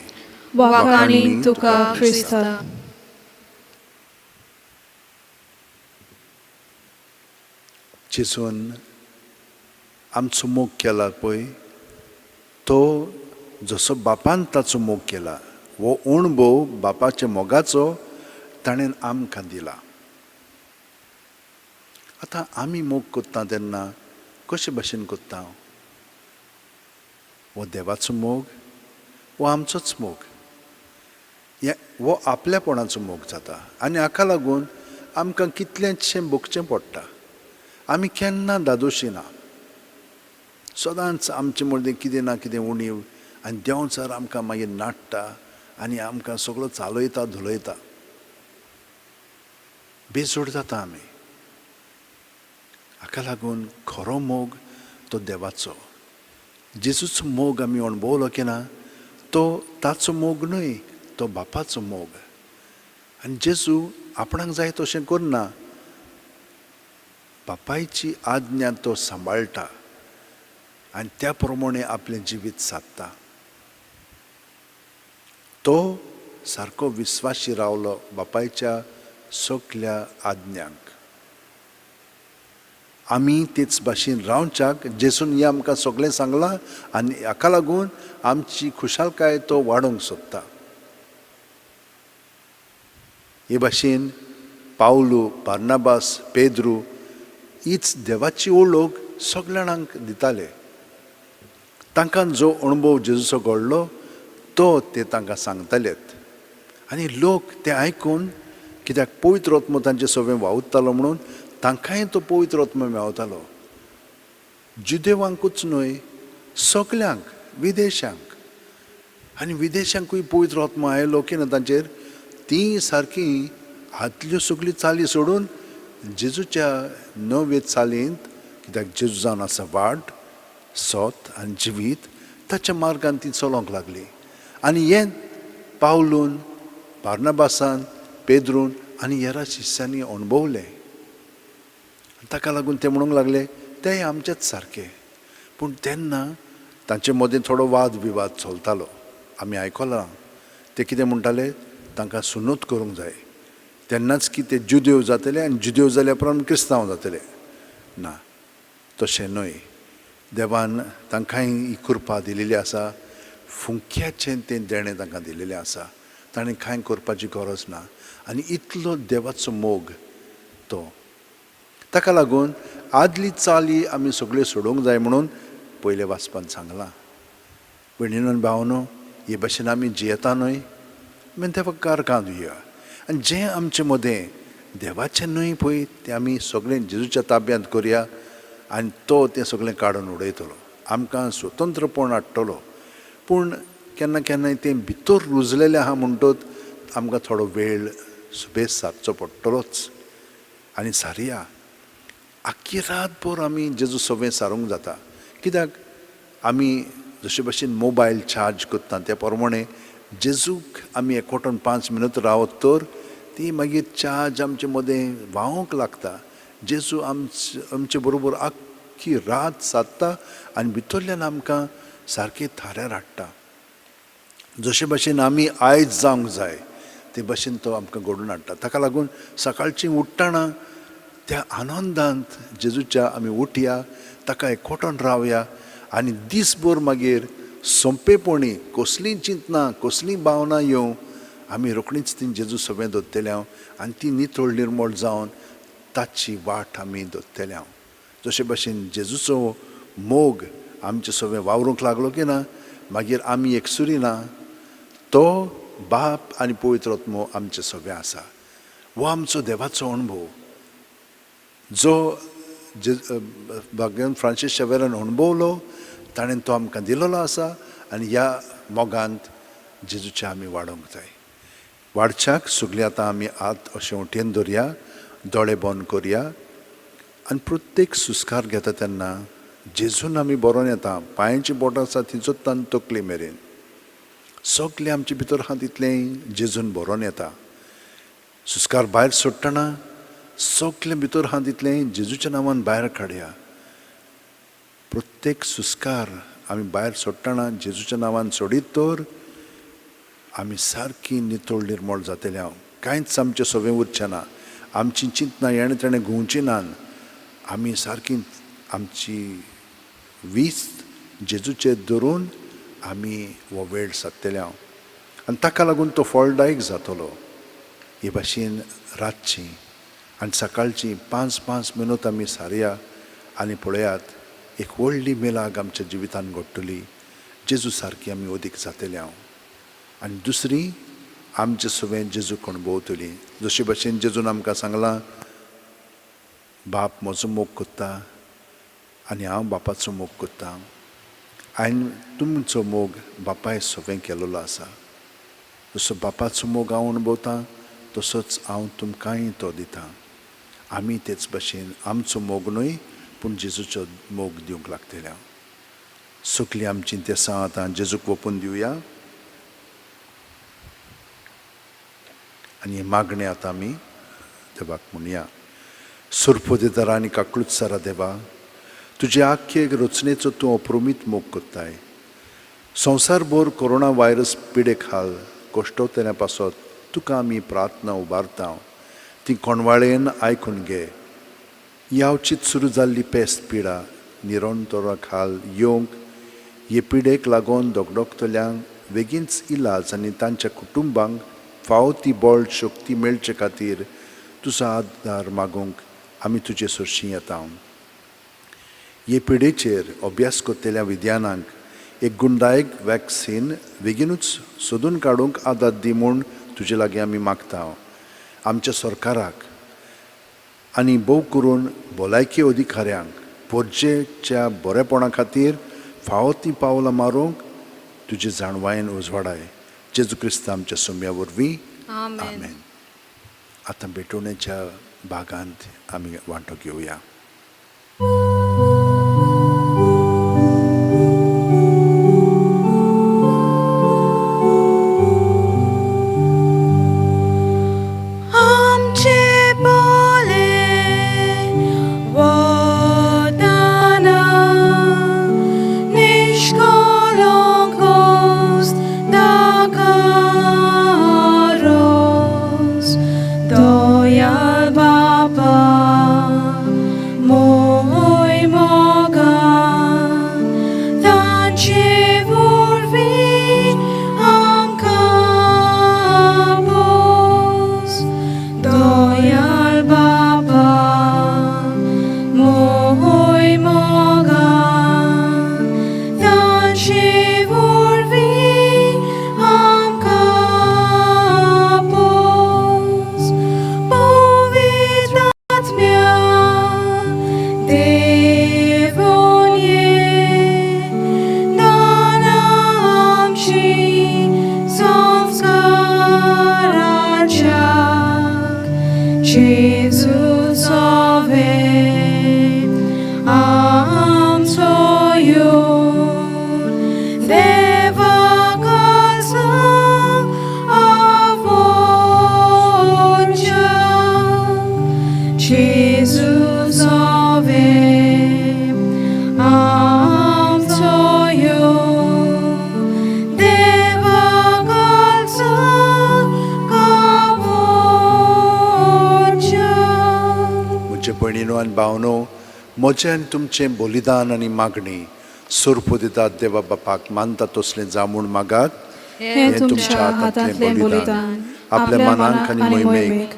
वाखाणी तुका क्रिस्ता. जेजून आमचो मोग केला पळय, तो जसो बापान ताचो मोग केला, हो अणभव बापाच्या मोगाचो ताणें आमकां दिला. आतां आमी मोग करता तेन्ना कशे भाशेन करता? हो देवाचो मोग हो आमचोच मोग, हो आपल्यापणाचो मोग जाता आनी हाका लागून आमकां कितलेंशें भोगचें पडटा. आमी केन्ना दादोशी ना, सदांच आमचे मर्दी कितें ना कितें उणीव, आनी देंवचार आमकां मागीर नाडटा आनी आमकां सगळो चालयता धुलयता, बेजोड जाता आमी. हाका लागून खरो मोग तो देवाचो. जेजूचो मोग आमी अणभवलो की ना, तो ताचो मोग न्हय, तो बापाचो मोग. आनी जेजू आपणाक जाय तशें करना, बापायची आज्ञा तो सांबाळटा आनी त्या प्रमाणे आपलें जिवीत सादता. तो सारको विस्वाशी रावलो बापायच्या सगल्या आज्ञांक. आमी तेच भाशेन रावच्याक जेजून हें आमकां सगळें सांगलां आनी हाका लागून आमची खुशालकाय तो वाडोवंक सोदता. हे भाशेन पावलू, बार्नाबास, पेद्रू हीच देवाची ओळख सगल्या जाणांक दिताले. तांकां जो अणभव जेजूचो घडलो तो ते तांकां सांगतालेत आनी लोक ते आयकून, कित्याक पवित्र आत्मो तांचे सगळें वावुरतालो म्हणून तांकांय तो पवित्र आत्मो मेवतालो. जुदेवांकूच न्हय, सगल्यांक, विदेशांक. आनी विदेशांकूय पवित्र आत्मो आयलो की ना तांचेर, ती सारकी आदल्यो सगल्यो चाली सोडून जेजूच्या नवे चालींत, कित्याक जेजू जावन आसा वाट, सत आनी जिवीत, ताच्या मार्गान ती चलोवंक लागली. आनी हें पावलून, बार्नाबासान, पेद्रून आनी हेरा शिष्यांनी अणभवलें. ताका लागून ते म्हणूंक लागले तेय आमचेच सारके. पूण तेन्ना तांचे मदीं थोडो वाद विवाद चलतालो. आमी आयकलां ते कितें म्हणटाले, तांकां सुनूत करूंक जाय तेन्नाच की ते जुदेव जातले आनी जुदेव जाल्या उपरांत क्रिस्तांव जातले. ना, तशें न्हय. देवान तांकांय ही कृपा दिलेली आसा. फुंक्याचें तें देणें तांकां दिलेलें आसा. ताणें कांय करपाची गरज ना. आनी इतलो देवाचो मोग तो. ताका लागून आदली चाली आमी सगळ्यो सोडूंक जाय म्हणून पयले वाचपान सांगलां. भयणीनो आनी भावनो, हे भाशेन आमी जियेता न्हय, आमी देवाक गारकां दिवया आनी जें आमचे मदें देवाचें न्हय पळय तें आमी सगळें जेजूच्या ताब्यांत करया आनी तो तें सगळें काडून उडयतलो, आमकां स्वतंत्रपण हाडटलो. पूण केन्ना केन्नाय तें भितर रुजलेलें आहा म्हणटत आमकां थोडो वेळ सुबेज सारचो पडटलोच. आनी सारया, आख्खी रातभर आमी जेजू सवें सारूंक जाता. कित्याक आमी जशे भशेन मोबायल चार्ज करता त्या प्रमाणे जेजूक आमी एकवटून 5 मिनट रावत तर ती मागीर चार्ज आमचे मदें व्हांवंक लागता. जेजू आमचे बरोबर आख्खी रात सादता आनी भितरल्यान आमकां सारकें थाऱ्यार हाडटा. जशे भशेन आमी आयज जावंक जाय ते भशेन तो आमकां घडोवन हाडटा. ताका लागून सकाळची उठ्ठना त्या आनंदांत जेजूच्या आमी उठया, ताका एकवटून रावया आनी दीसभर मागीर सोंपेपणी कसलीं चिंतनां, कसलीं भावनां येवं, आमी रोखडीच ती जेजू सगळें दवरतले हांव आनी ती नितळ निर्मळ जावन ताची वाट आमी दवरतले हांव. जशे भशेन जेजूचो मोग आमचे सगळें वावरूंक लागलो की ना, मागीर आमी एकसुरी ना, तो बाप आनी पवित्र आत्मो आमचे सगळें आसा. हो आमचो देवाचो अणभव जो भाग्यवंत फ्रांसीस शेवेरान अणभवलो, ताणें तो आमकां दिलेलो आसा. आनी ह्या मोगांत जेजूचे आमी वाडोवंक जाय. वाडच्याक सगळीं आतां आमी हात अशें वटेन धरया, दोळे बंद करया आनी प्रत्येक सुस्कार घेता तेन्ना जेजून आमी बरोवन येता. पांयांची बोटां आसा थंयचो तान तकली मेरेन सगळें आमचे भितर आहा तितलें जेजून बरोवन येता. सुस्कार भायर सोडटना सगळें भितर आहा तितलें जेजूच्या नांवान भायर काडया. प्रत्येक सुस्कार आमी भायर सोडटना जेजूच्या नांवान सोडीत तर आमी सारकी नितळ निर्मळ जातले. हांव कांयच आमचें सवें उरचें ना, आमची चिंतनां येणें तेणें घुंवची ना. आमी सारकी आमची वीस जेजूचेर धरून आमी हो वेळ सादतले हांव आनी ताका लागून तो फळदायक जातलो. हे भाशेन रातची आनी सकाळची 5-5 मिनट आमी सारया आनी पळयात एक व्हडली मेलाग आमच्या जिवितान घडटली. जेजू सारकी आमी अदीक जातले हांव. आनी दुसरी आमचे सवें जेजू अणभवतली. जशे भाशेन जेजून आमकां सांगलां, बाप म्हजो मोग करता आनी हांव बापाचो मोग करता आनी तुमचो मोग बापाय सवें केलेलो आसा. जसो बापाचो मोग हांव अणभवतां तसोच हांव तुमकांय तो दिता. आमी तेच भाशेन आमचो मोग न्हय पूण जेजूचो मोग दिवंक लागतले. हांव सगळीं आमचीं तेसां आतां जेजूक ओपून दिवया आनी हें मागणें आतां आमी देवाक म्हणया. सुरपोदेदारा आनी काकळूतसारा देवा, तुजे आख्खे रचनेचो तूं अप्रुमीत मोग करताय. संवसारभर कोरोना व्हायरस पिडे खाल कश्टवतल्या पासत तुका आमी प्रार्थना उबारता. ती कोणवाळेन आयकून घे. ही अवचीत सुरू जाल्ली पेस्त पिडा निरंतरा खाल येवंक हे पिडेक लागून दगदगतल्यांक बेगीनच इलाज आनी तांच्या कुटुंबांक फावो ती बळ शक्ती मेळचे खातीर तुजो आदार मागूंक आमी तुजे सरशीं येता. हे पिडेचेर अभ्यास करतल्या विज्ञानांक एक गुणदायक वॅक्सीन बेगीनूच सोदून काडूंक आदार दी म्हूण तुजे लागीं आमी मागता. आमच्या सरकाराक आनी भोव करून भलायकी अधिकाऱ्यांक पोरजेच्या बरेपणा खातीर फावो तीं पावलां मारूंक तुजे जाणवायेन उजवाडाय. जेजू क्रिस्त आमच्या सोम्या वरवीं, आमेन. आतां भेटवणेच्या भागांत आमी वांटो घेवया. आमचे बोले वताना निष्कळंक दाकारोस दयाळ बापा मोय मोगान तांचे वरवीं आमकां पोस. दयाळ बापा मोय मोगान तांचे वरवीं आमकां पोस. पवित्र आत्म्या देवून ये दान आमची संस्काराच्याक जेजू सोवे आमचो येवन देवा काळजाक आपोवच्याक जेजू सोवे आमचो येवन देवा काळजाक आपोवच्याक. म्हजे भयणीनो आनी भावनो, म्हजें आनी तुमचें बलिदान आनी मागणी सोरपू दितात देवा बापाक मानता तसलें जावं म्हूण मागात. हें तुमच्या हातांतलें बलिदान आपल्या मनाक आनी मोहिमेक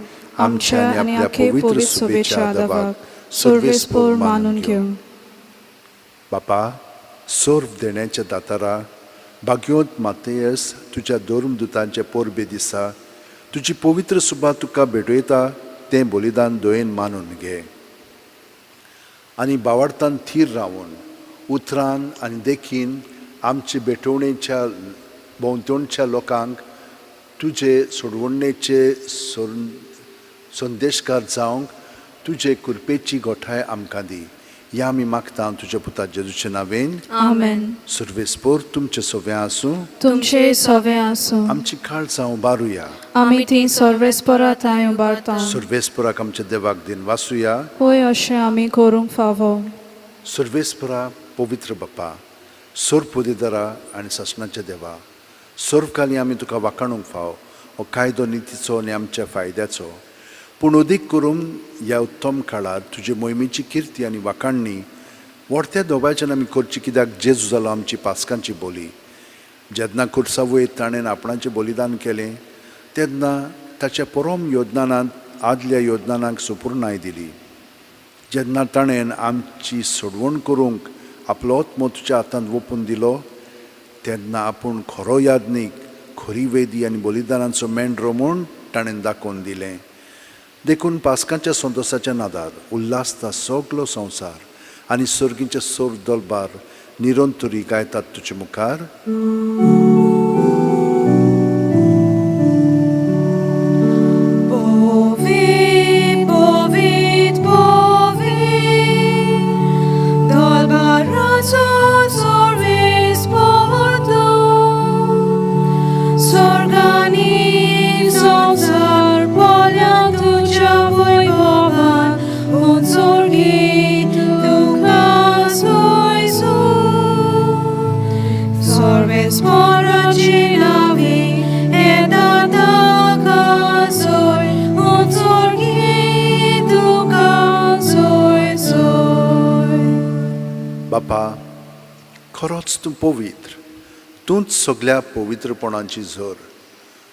आमच्या आनी आपल्या पवित्र शुभेच्छा देवाक सर्वेस्पोर मानून घेवं. बापा, सर्व देण्याच्या दातारा भाग्योंत मातेयस तुज्या धर्मदुतांचे पोरबे दिसा तुजी पवित्र सुबा तुका भेटयता तें बलिदान दयेन मानून घे आनी बावार्थान थीर रावन उतरान आनी देखीन आमचे भेटवणेच्या भोंवतणच्या लोकांक तुजे सोडवणेचे संदेशकार जावंक तुजे कृपेची गोठाय आमकां दी. ह्या आमी मागता तुज्या पुता जेजूचे नांवेन. आमेन. सर्वेस्पोर तुमचे सोव्या आसूं. तुमचे सवे आसूं. आमची काळजां उबारुया. आमी ती सर्वेस्पोरा थंय उबारता. सर्वेस्पोराक आमच्या देवाक दिन वासुया. होय, अशें आमी करूंक फावो. सर्वेस्परा पवित्र बापा, सोरपुदेदारा आनी सासणाच्या देवा, सर्वकाली आमी तुका वाखाणूंक फाव. हो कायदो नितीचो आनी आमच्या फायद्याचो, पूण अदीक करून ह्या उत्तम काळार तुजे मोहिमेची किर्ती आनी वाखाणणी व्हडत्या दोबायच्यान आमी करची, कित्याक जेजू जालो आमची पासकांची बोली. जेन्ना खुर्सा वयर ताणें आपणाचें बलिदान केलें तेन्ना ताच्या परम योगदानांत आदल्या योगदानाक सुपूर्णाय दिली. जेन्ना ताणें आमची सोडवण करूंक आपलो आत्मो तुज्या हातांत वोपून दिलो तेन्ना आपूण खरो याज्ञीक, खरी वेदी आनी बलिदानाचो मेंढरो म्हूण ताणें दाखोवन दिलें. देखून पासकांच्या संतोसाच्या नादार उल्हासता सगलो संवसार आनी सर्गीचे सोर दलबार निरंतरी गायतात तुजे मुखार. Povi, povit, povi, dal barazzo sorvis porto, sorgani sonsar poliam tucia voi bovan, un sorgi duca soi su. Sorbes porra cinavi, et बापा, खरोच तूं पवित्र, तूंच सगल्या पवित्रपणाची झर.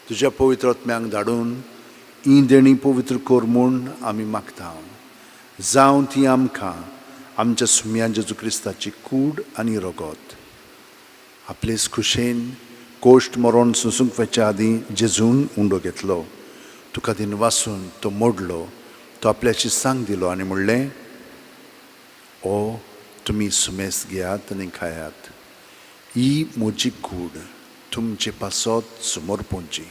तुज्या पवित्र आत्म्यांक धाडून ही देणी पवित्र कर म्हूण आमी मागता. जावं ती आमकां आमच्या सुम्या जेजू क्रिस्ताची कूड आनी रगत. आपलेच खुशेन कोश्ट मरोण सोंसूंक वचच्या आदीं जेजून उंडो घेतलो, तुका दिनवासून तो मोडलो, तो आपल्याची सांग दिलो आनी म्हणलें, ओ तुमी सुमेस घेयात आनी खायात, ही म्हजी कूड तुमचे पासत समर्पणची.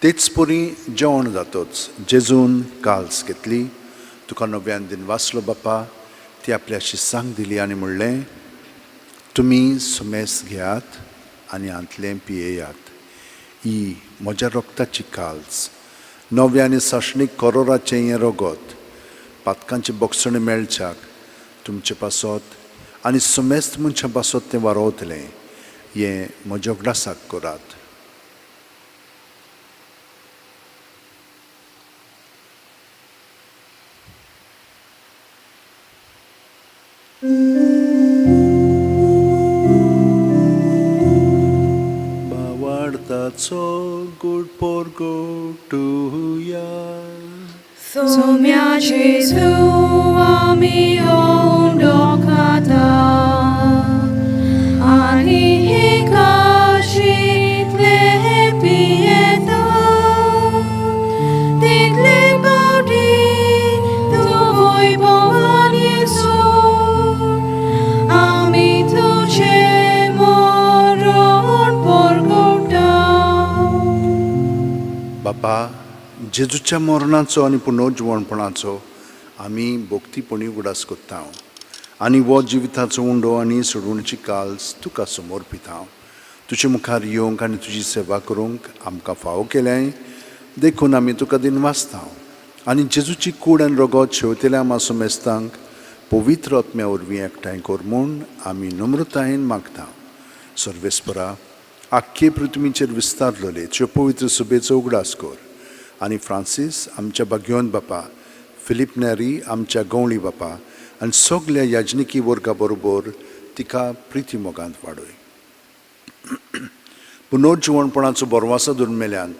तेच परी जेवण जातच जेजून काल्स घेतली, तुका नव्यान दिनवासलो बापा, ती आपल्याशी सांग दिली आनी म्हणलें, तुमी सुमेस घेयात आनी हांतलें पियेयात, ही म्हज्या रक्ताची काल्स, नव्या आनी सासणीक करोराचें हें रगत, पातकांची बक्षणी मेळच्याक तुमचे पासत आनी सुमेस्त मनशां पासत तें वारोवतलें, हें म्हज्या उगडासाक करात. भावार्थाचो good पोरगोटुया. Somia Jesu ami ondo kata ani hikashi tle pieta title baudi tu voi boan Jesu ami tuche moron porgota. बापा, जेजूच्या मरणाचो आनी पुनर्जिवणपणाचो आमी भक्तीपणी उगडास करता आनी हो जिविताचो उंडो आनी सोडवणीची काल्स तुका समर्पिता. तुजे मुखार येवंक आनी तुजी सेवा करूंक आमकां फावो केलें देखून आमी तुका दिनवासता आनी जेजूची कूड आनी रगत शेवतेल्या आमच्या मेस्तांक पवित्र आत्म्या वरवीं एकठांय कर म्हूण आमी नम्रतायेन मागता. सर्वेस्परा, आख्खे पृथ्वीचेर विस्तारलेले तुज्या पवित्र सभेचो उगडास कर आनी फ्रांसीस आमच्या भाग्यवंत बापा, फिलीप नेरी आमच्या गवळी बापा आनी सगल्या याजनिकी वर्गा बरोबर तिका प्रिती मोगांत वाडय. पुनर्जिवणपणाचो बरवासो धरून मेल्यांत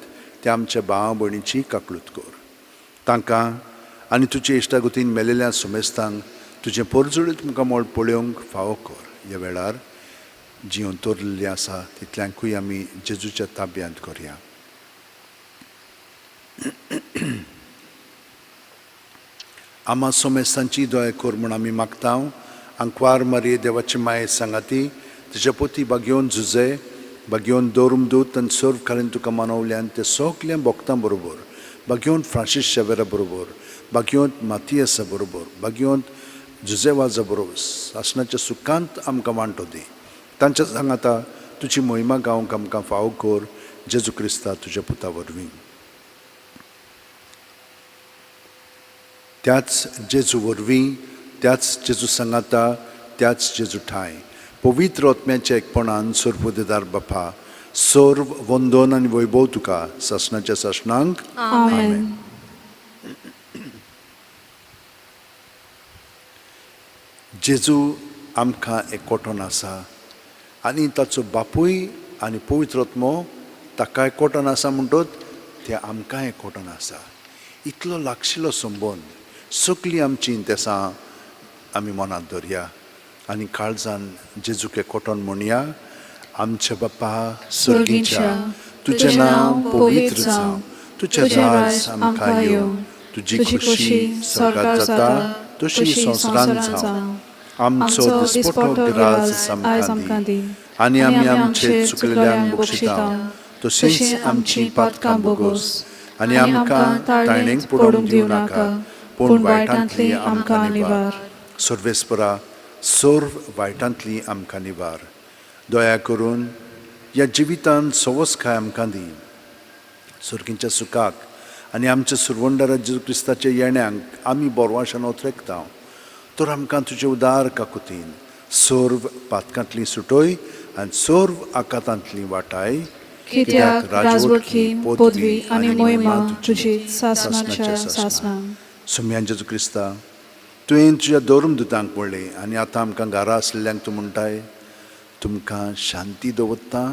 त्या आमच्या भावा भयणीची काकळूत कर. तांकां आनी तुजे इश्टागतीन मेलेल्या सुमेस्तांक तुजें परजळीत मुखामळ पळोवंक फावो कर. ह्या वेळार जिवन तोरलेली आसा तितल्यांकूय आमी जेजूच्या ताब्यांत करया. आमा सोमेस्तांची दया कर म्हूण आमी मागता. आंकवार मारये देवाची माये सांगाती तुज्या पोती बागेवन झुजे बागेवन दौरमदूत आनी सर्व कालीन तुका मानवल्यान ते सगल्या भक्तां बरोबर, बागेवन फ्रांसीस शेवेरा बरोबर, बागेवंत मातियसा बरोबर, बागेवंत जुजेवाजा बरोबर सासणाच्या सुखांत आमकां वांटो दी. तांच्या सांगाता तुजी मोहिमा गावंक आमकां फावो कर, जेजू क्रिस्ता तुज्या पुता वरवीं. त्याच जेजू वरवीं, त्याच जेजू सांगाता, त्याच जेजू ठांय पवित्र आत्म्याच्या एकपणान सर्वदेदार बापा, सर्व वंदन आनी वैभव तुका सासणाच्या सासणांक. आमेन. जेजू आमकां एकवटोन आसा आनी ताचो बापूय आनी पवित्र आत्मो ताका एकवटोन आसा म्हणटत ते आमकां एकवटोन आसा. इतलो लागशिल्लो संबंद सगळीं आमची इंतेसां आमी मनांत धरया आनी काळजान जेजूक एकवटोन म्हणया. आमच्या बापा सर्गीच्या, तुजें नांव पवित्र जावं, तुजें राज आमकां येवं, तुजी खुशी स्वर्गात जाता तशी संवसारांत जावं. आमचो दिसपटो ग्रास आमकां दी आनी आमी आमचे चुकलेल्यांक बक्षिता तशींच आमची पातकां बोगोस आनी आमकां ताळणेक पडूंक दिवं नाका, पूण वायटांतली आमकां निवार. सर्वेस्परा, सर्व वायटांतली आमकां निवार. दया करून ह्या जिवितांत सवसकाय आमकां दी. सर्गींच्या सुखाक आनी आमच्या सुरवंडारा जेजू क्रिस्ताच्या येण्यांक आमी बोरवाशान ओतरेकता. तर आमकां तुजे उदार काकुतीन सर्व पातकांतली सुटय आनी सर्व आकातांतली वाटाय. कित्याक राजवटकी, पदवी आनी मोहिमा तुजी सासणाच्या सासणां. सुम्यान जेजू क्रिस्ता, तुवें तुज्या धर्म दुतांक म्हणलें आनी आतां आमकां घरा आसलेल्यांक तूं म्हणटाय, तुमकां शांती दवरता,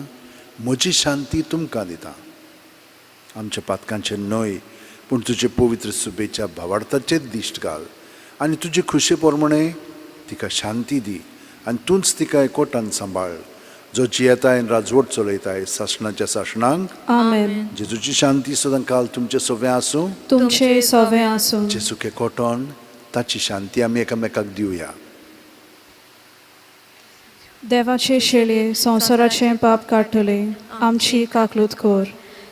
म्हजी शांती तुमकां दिता. आमच्या पातकांचेर न्हय पूण तुजे पवित्र सुबेच्या भावार्थाचेर दिश्ट घाल आनी तुजे खुशे प्रमाणे तिका शांती दी आनी तूंच तिका एकवटान सांबाळ, जो जियेताय आनी राजवट चलयताय सासणाच्या सासणांक. आमेन. जेजूची शांती सदां काल तुमचें सगळें आसूं. तुमचे सवे आसूं. जेजूक एकवटोन ताची शांती आमी एकामेकाक दिवया. देवाचे शेळये, संवसाराचें पाप काडटले, आमची काकलूत कर.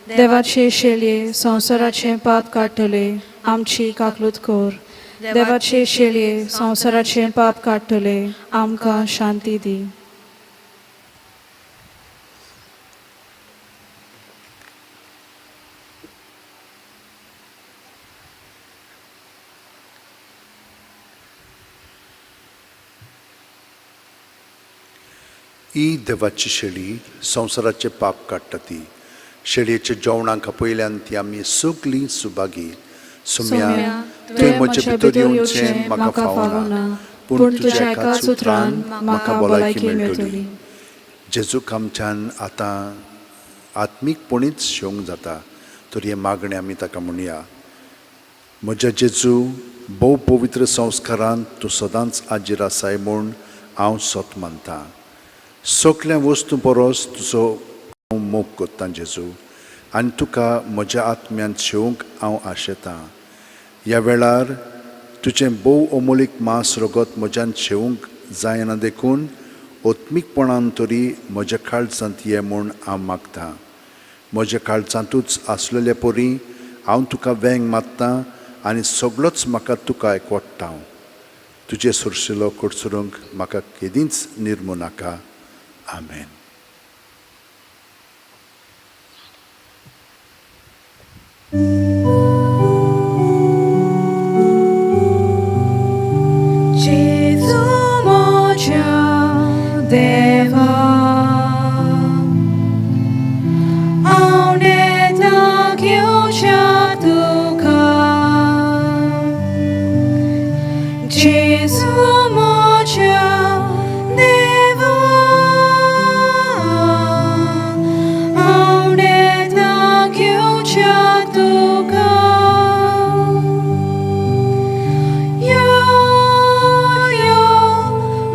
देवाचे शेळये, संवसाराचें पाप काडटले, आमची काकलूत कर. देवाचे शेळये, संवसाराचें पाप काडटले, आमकां शांती दी. ही देवाची शेळी, संवसाराचें पाप काडटा ती. शेळयेच्या जेवणाक आपयल्यान ती आमी सगलीं सुभागी. सुम्या, तुवें म्हजे भितर येवचें म्हाका फावना, पूण तुज्या एकाच उतरान म्हाका भलायकी मेळटली. जेजूक आमच्यान आतां आत्मीकपणीच शेवंक जाता, तर हें मागणें आमी ताका म्हणया. म्हज्या जेजू, भोव पवित्र संस्कारान तूं सदांच आजीर आसाय म्हूण हांव सत मानतां. सगल्या वस्तूं परस तुजो हांव मोग कोत्तां जेजू, आनी तुका म्हज्या आत्म्यांत शेवंक हांव आशेतां. ह्या वेळार तुजें भोव अमोलीक मांस रगत म्हज्यान शेवंक जायना, देखून आत्मीकपणान तरी म्हज्या काळजांत ये म्हूण हांव मागतां. म्हज्या काळजांतूच आसलेले परी हांव तुका वेंग मारतां आनी सगळोच म्हाका तुका एकवट्टा. तुजे सुरशिलो कडसरूंक म्हाका केदींच निर्मू नाका. आमेन. जेजू म्हज्या देवा, हांव नेता घेवच्या तुका. जेजू म्हज्या देवा, हांव नेता घेवच्या तुका. यो यो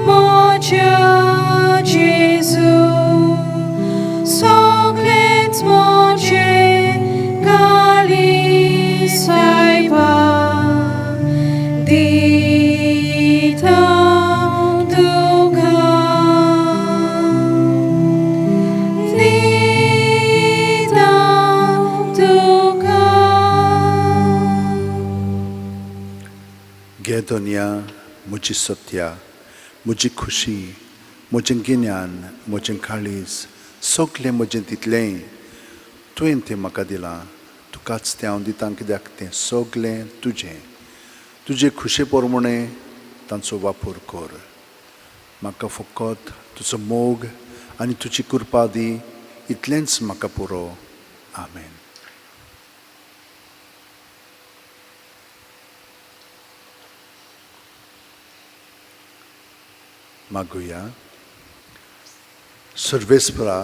म्हज्या जेजू, सगळेच म्हजें काळीज सायबा दिता तुका, दिता तुका. घे दोनया, म्हजी सत्या, म्हजी खुशी, म्हजें गिन्यान, म्हजें काळीज, सगलें म्हजें तितलेंय तुवें तें म्हाका दिलां. तुकाच तें हांव दितां, कित्याक तें सगलें तुजें. तुजे खुशे प्रमाणे तांचो वापर कर. म्हाका फकत तुजो मोग आनी तुजी कृपा दी, इतलेंच म्हाका पुरो. आमेन. मागुया. सर्वेस्परा,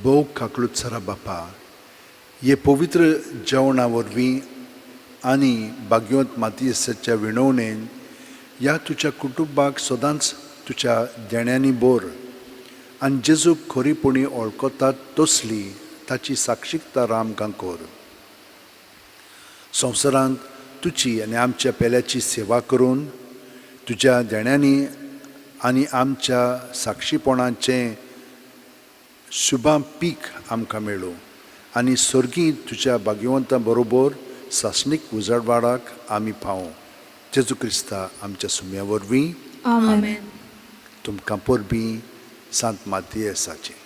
भोव काकलुतसरा बापा, हे पवित्र जेवणा वरवीं आनी भाग्यवंत मातयेच्या विणवणेन ह्या तुज्या कुटुंबाक सदांच तुज्या देण्यांनी भर आनी जेजूक खरीपणी वळखतात तसली ताची साक्षीकता आमकां कर. संवसारांत तुजी आनी आमच्या पेल्याची सेवा करून तुज्या देण्यांनी आनी आमच्या साक्षीपणाचें शुभां पीक आमकां मेळूं आनी सर्गीं तुज्या भाग्यवंता बरोबर सासणीक उजवाडाक आमी पावूं. जेजू क्रिस्ता आमच्या सुम्या वरवीं. आमेन. तुमकां परबीं सांत मातयेसाचें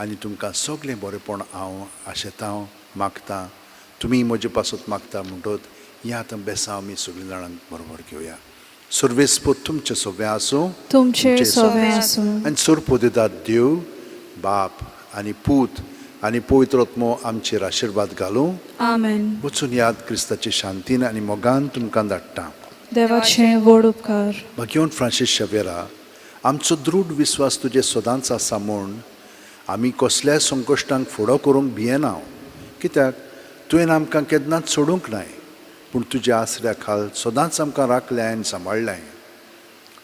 आनी तुमकां सगळें बरेंपण हांव आशेतां, मागतां. तुमी म्हजे पासत मागता म्हणटत हें आतां बेसांव आमी सगळीं जाणांक बरोबर घेवया. सर्वेस्पोत तुमचें सोबें आसूं. तुमचेर सोबें आसूं. आनी सोरपोदेदाद देव बाप आनी पूत आनी पवित्र आत्मो आमचेर आशिर्वाद घालूं. आमेन. वचून याद क्रिस्ताचे शांतीन आनी मोगान तुमकां धाडटा. देवाचे व्हड उपकार. भाग्यवंत फ्रांसीस शेवेरा, आमचो दृढ विस्वास तुजे सदांच आसा म्हूण आमी कसल्याय संकश्टांक फुडो करूंक भियेना, कित्याक तुवें आमकां केन्नाच सोडूंक नाय, पूण तुज्या आसऱ्या खाल सदांच आमकां राखल्याय आनी सांबाळ्ळाय.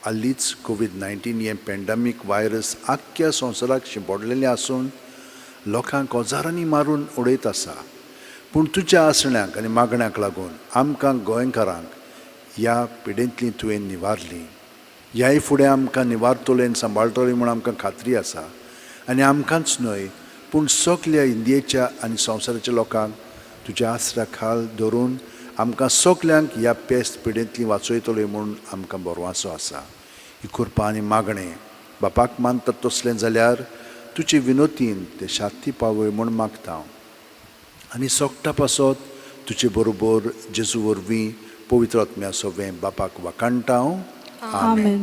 हालींच कोवीड 19 हें पॅन्डमीक व्हायरस आख्ख्या संवसाराक शिंपडलेलें आसून लोकांक हजारांनी मारून उडयत आसा, पूण तुज्या आसण्याक आनी मागण्याक लागून आमकां गोंयकारांक ह्या पिडेंतली तुवें निवारली. ह्याय फुडें आमकां निवारतले आनी सांबाळटले म्हूण आमकां खात्री आसा. आनी आमकांच न्हय पूण सगल्या इंडियेच्या आनी संवसाराच्या लोकांक तुज्या आसऱ्या खाल धरून आमकां सगल्यांक ह्या पेस्त पिडेंतली वाचयतले म्हूण आमकां बरवासो आसा. ही कृपा आनी मागणें बापाक मानतात तसलें जाल्यार तुजे विनोतीन ते शांती पावय म्हूण मागता हांव. आनी सोगटा पासत तुजे बरोबर जेजू वरवीं पवित्र आत्म्या सोवें बापाक वाखाणटा हांव. आमेन.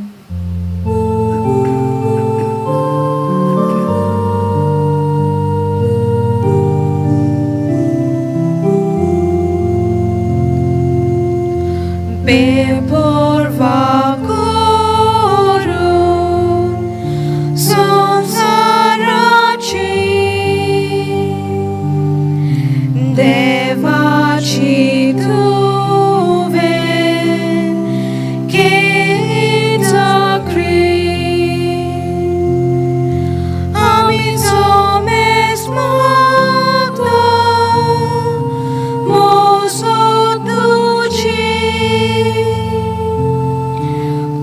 बेपर्वा करून संवसाराची देवाची तुवें केली चाकरी. आमी सोमेस मागता मोसो तुजी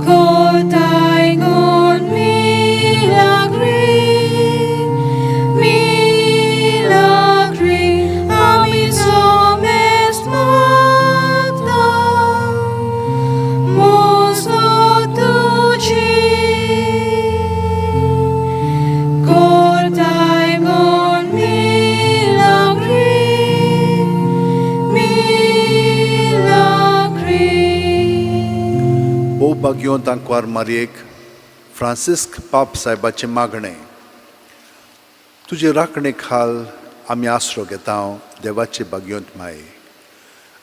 कोताय गोन मिलाग्री मिलाग्री. आमी सोमेस मागता मोसो तुजी कोताय गोन मिलाग्री मिलाग्री. भोव भाग्यवंत आंकवार मारयेक फ्रांसिस्क पाप साहेबाचें मागणें. तुजे राखणे खाल आमी आसरो घेता देवाचे भाग्यवंत माये.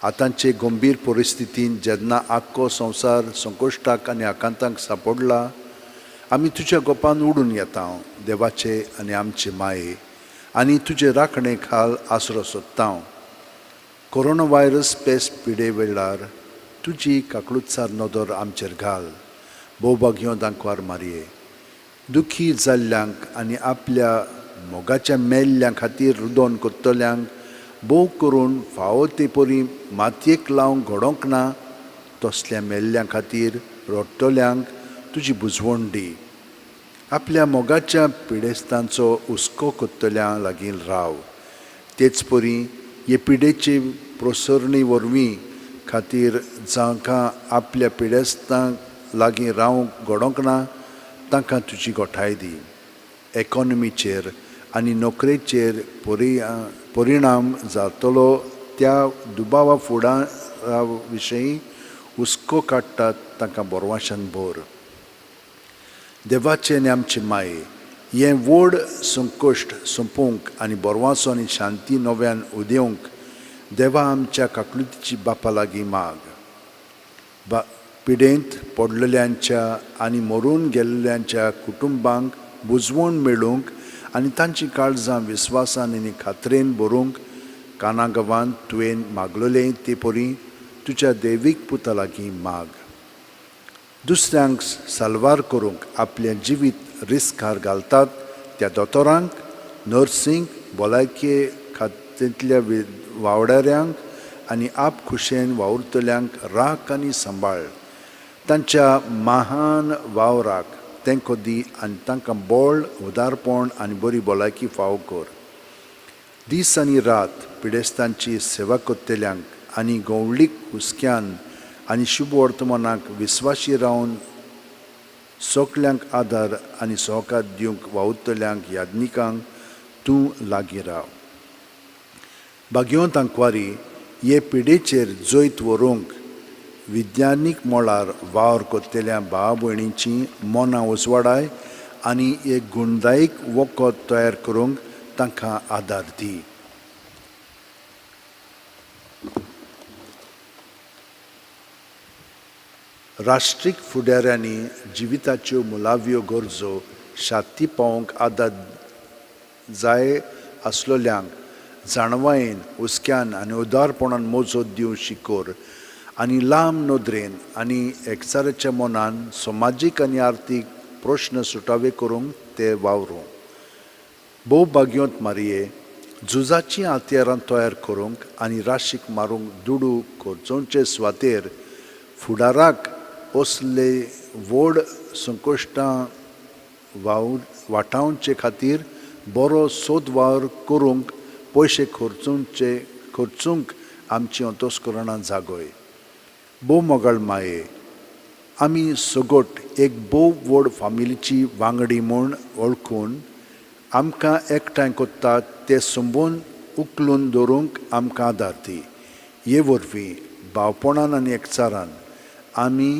आतांचे गंभीर परिस्थितींत जेन्ना आख्खो संवसार संकश्टाक आनी आकांतांक सांपडला, आमी तुज्या गोपान उडून येता देवाचे आनी आमचे माये, आनी तुजे राखणे खाल आसरो सोदता. कोरोना व्हायरस पेस्ट पिडे वेळार तुजी काकळुतसार नदर आमचेर घाल. भोवभाग्यो दांकवार मारये, दुखी जाल्ल्यांक आनी आपल्या मोगाच्या मेल्ल्या खातीर रुदोन कोत्तल्यांक भोव करून फावो ते परी मातयेक लावंक घडोवंक ना तसल्या मेल्ल्या खातीर रडटल्यांक तुजी बुजवण दी. आपल्या मोगाच्या पिडेस्तांचो हुस्को कोत्तल्यां लागीं राव. तेच परी हे पिडेचे प्रसरणी वरवीं खातीर जांकां आपल्या पिडेस्तांक लागीं रावंक घडोवंक ना तांकां तुजी गोठाय दी. एकोनॉमीचेर आनी नोकरेचेर परिणाम जातलो त्या दुबावा फुडारा विशयी हुस्को काडटात तांकां बोरवाशान भर. देवाचे आनी आमचे माये, हें व्हड संकश्ट सोंपोवंक आनी बोरवासो आनी शांती नव्यान उदेवंक देवा आमच्या काकलुतीची बापा लागीं माग. पिडेंत पडलेल्यांच्या आनी मरून गेल्ल्यांच्या कुटुंबांक बुजवण मेळूंक आनी तांचीं काळजां विस्वासान आनी खात्रेन भरूंक काना गांवांत तुवें मागलेलें ते परी तुज्या दैवीक पुता लागीं माग. दुसऱ्यांक साल्वार करूंक आपलें जिवीत रिस्कार घालतात त्या दोतोरांक, नर्सींक, भलायके खात्यांतल्या वावडाऱ्यांक आनी आप खुशेन वावुरतल्यांक राख आनी सांबाळ. तांच्या महान वावराक तेंको दी आनी तांकां बळ, उदारपण आनी बरी भलायकी फावो कर. दीस आनी रात पिडेस्तांची सेवा करतल्यांक आनी गवळीक हुस्क्यान आनी शुभ वर्तमानाक विस्वाशी रावन सगल्यांक आदार आनी सहकार दिवंक वावुरतल्यांक याज्ञिकांक तूं लागीं राव. भाग्यवंत आंकवारी, हे पिडेचेर जैत व्हरूंक विज्ञानीक मळार वावर करतल्या भाव भयणींची मनां उजवाडाय आनी एक गुणदायक वखद तयार करूंक तांकां आदार दी. राष्ट्रीक फुडाऱ्यांनी जिविताच्यो मुळाव्यो गरजो शाती पावोवंक आदार जाय आसलोल्यांक जाणवायेन, हुस्क्यान आनी उदारपणान मोजत दिवंक शिकोर आनी लांब नदरेन आनी एकचाराच्या मनान समाजीक आनी आर्थीक प्रश्न सुटावे करूंक ते वावरूं. भोव भाग्योंत मारये, झुजाचीं हत्यारां तयार करूंक आनी राशीक मारूंक दुडू खर्चोवचे सुवातेर फुडाराक असले व्हड संकश्टां वावर वाटावचे खातीर बरो सोद वावर करूंक पयशे खर्चूंक आमची अंतस्करणां जागय. भोव मोगाळ माये, आमी सगट एक भोव व्हड फामिलीची वांगडी म्हूण वळखून आमकां एकठांय कोत्तात ते संबंद उखलून दवरूंक आमकां आदार दी. हे वरवीं भावपणान आनी एकचारान आमी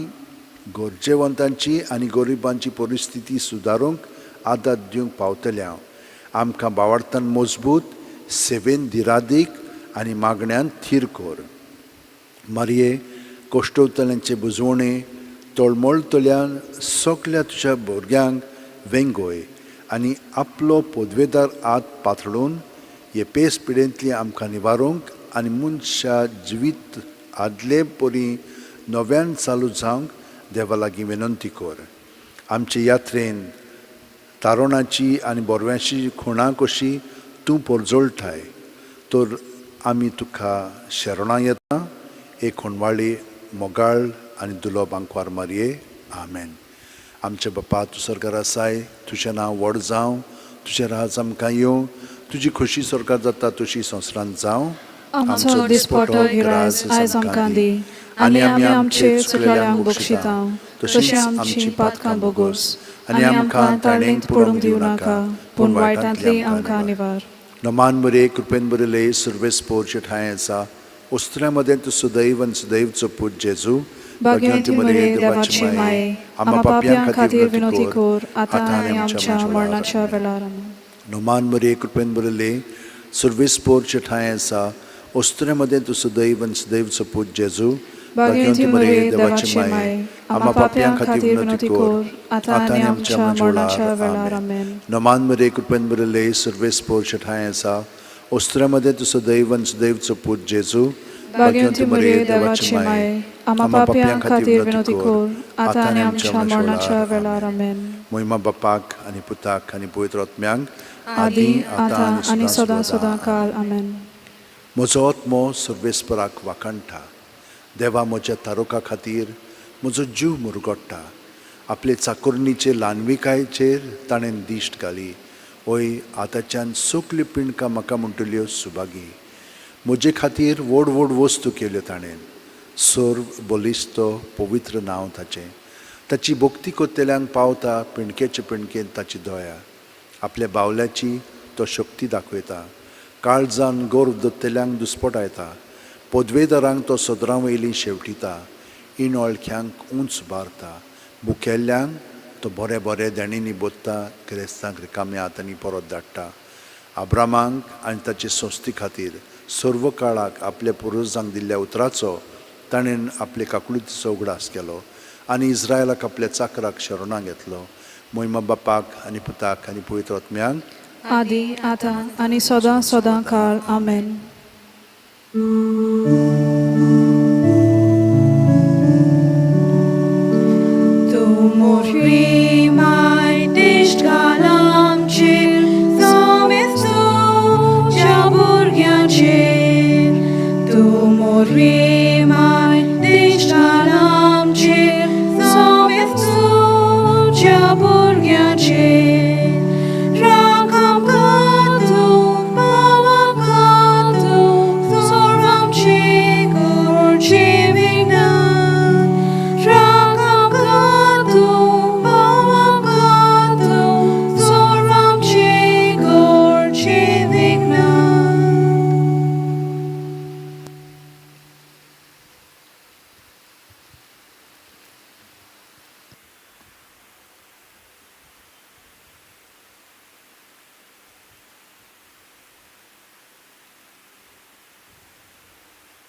गरजेवंतांची आनी गरिबांची परिस्थिती सुदारूंक आदार दिवंक पावतले. हांव आमकां भावार्थान मजबूत, सेवेन दिरादीक आनी मागण्यान थीर कर. मारये, कश्टवतल्यांचे बुजवणे तळमळतल्या सगल्या तुज्या भुरग्यांक वेंगय आनी आपलो पदवेदार हात पातळून हे पेस पिडेंतली आमकां निवारूंक आनी मनशा जिवीत आदले परी नव्यान चालू जावंक देवा लागीं विनंती कर. आमचे यात्रेन तारोणाची आनी बोरव्याची खुणां कशी तूं परजळटाय, तर आमी तुका शरणां येता. एक होणवाळी मोगाळ आनी दुलोब आंकवार मारये, आमेन. आमचे बापा, तूं सरकार आसाय, तुजें नांव व्हड जावं, तुजें राज आमकां येवं, तुजी खोशी सरकार जाता तशी संवसारांत जावं. आमचो दिसपटो गिराज आयज आमकां दी आनी आमी आमचे चुकलेल्यांक बक्षिता तशें आमची पातकां बोगोस आनी आमकां ताणेंत पडूंक दिवं नाका, पूण वायटांतली आमकां निवार. नमान बरे, कृपेन बरयले, सुर्वेस पोरचे ठांय आसा. वस्त्र्या मदें तूं सुदैव आनी सुदैवचो पूत जेजू. भाग्यवंती मरिये, देवाची माये, आम्हा पापयां खातीर विनवती कर, आतां आनी आमच्या मरणाच्या वेळार. आमेन. नमान मरिये, कृपेन बरयले, सुर्वेस पोरचे ठांय आसा. वस्त्र्या मदें तूं सुदैव आनी सुदैवचो पूत जेजू. भाग्यवंती मरिये, देवाची माये, आम्हा पापयां खातीर विनवती कर, आतां आनी आमच्या मरणाच्या वेळार. आमेन. नमान मरिये, कृपेन बरयले, सुर्वेस पोरचे ठांय आसा. वस्त्र्या मदें तूं सुदैव आनी सुदैवचो पूत जेजू. भाग्यवंती मरिये, देवाची माये, आम्हा पापयां खातीर विनवती कर, आतां आनी आमच्या मरणाच्या वेळार. आमेन. मोहिमा बापाक आनी पुताक आनी पवित्र आत्म्यांक, आदी, आतां आनी सदां सदां काल. आमेन. म्हजो आत्मो सर्वेस्पराक वाखाणटा. देवा म्हज्या तारुका खातीर म्हजो जीव मुरगोट्टा. आपले चाकोरणीचे ल्हानविकायेचेर ताणें दिश्ट घाली. हय, आतांच्यान सगल्यो पिंडकां म्हाका म्हणटल्यो सुभागी. म्हजे खातीर व्हड व्हड वस्तू केल्यो ताणें. सर्व बलिश्त पवित्र नांव ताचें. ताची भक्ती करतल्यांक पावता पिंडकेचे पिंडकेंत ताची दया. आपल्या बावल्याची तो शक्ती दाखयता. काळजान गर्व दत्तल्यांक दुस्पटायता. पदवेदारांक तो सदरां वयली शेवटिता. इनवळख्यांक उंच बारता. भुकेल्ल्यांक तो बरे बरे देणींनी बोत्ता. गिरेस्तांक रिकाम्या हातांनी परत धाडटा. आब्रामांक आनी ताचे संस्थी खातीर सर्व काळाक आपल्या पुर्वजांक दिल्ल्या उतराचो ताणें आपले काकुळतीचो उगडास केलो आनी इस्रायलाक आपल्या चाकराक शरणां घेतलो. मोहिमा बापाक आनी पुताक आनी पवित्र आत्म्यांक, आदी, आतां आनी सदां सदां काळ. आमेन. तूं मोरवी माय दिश्ट घाल आमचेर, समेस्त तुज्या भुरग्यांचेर. तूं मोरवी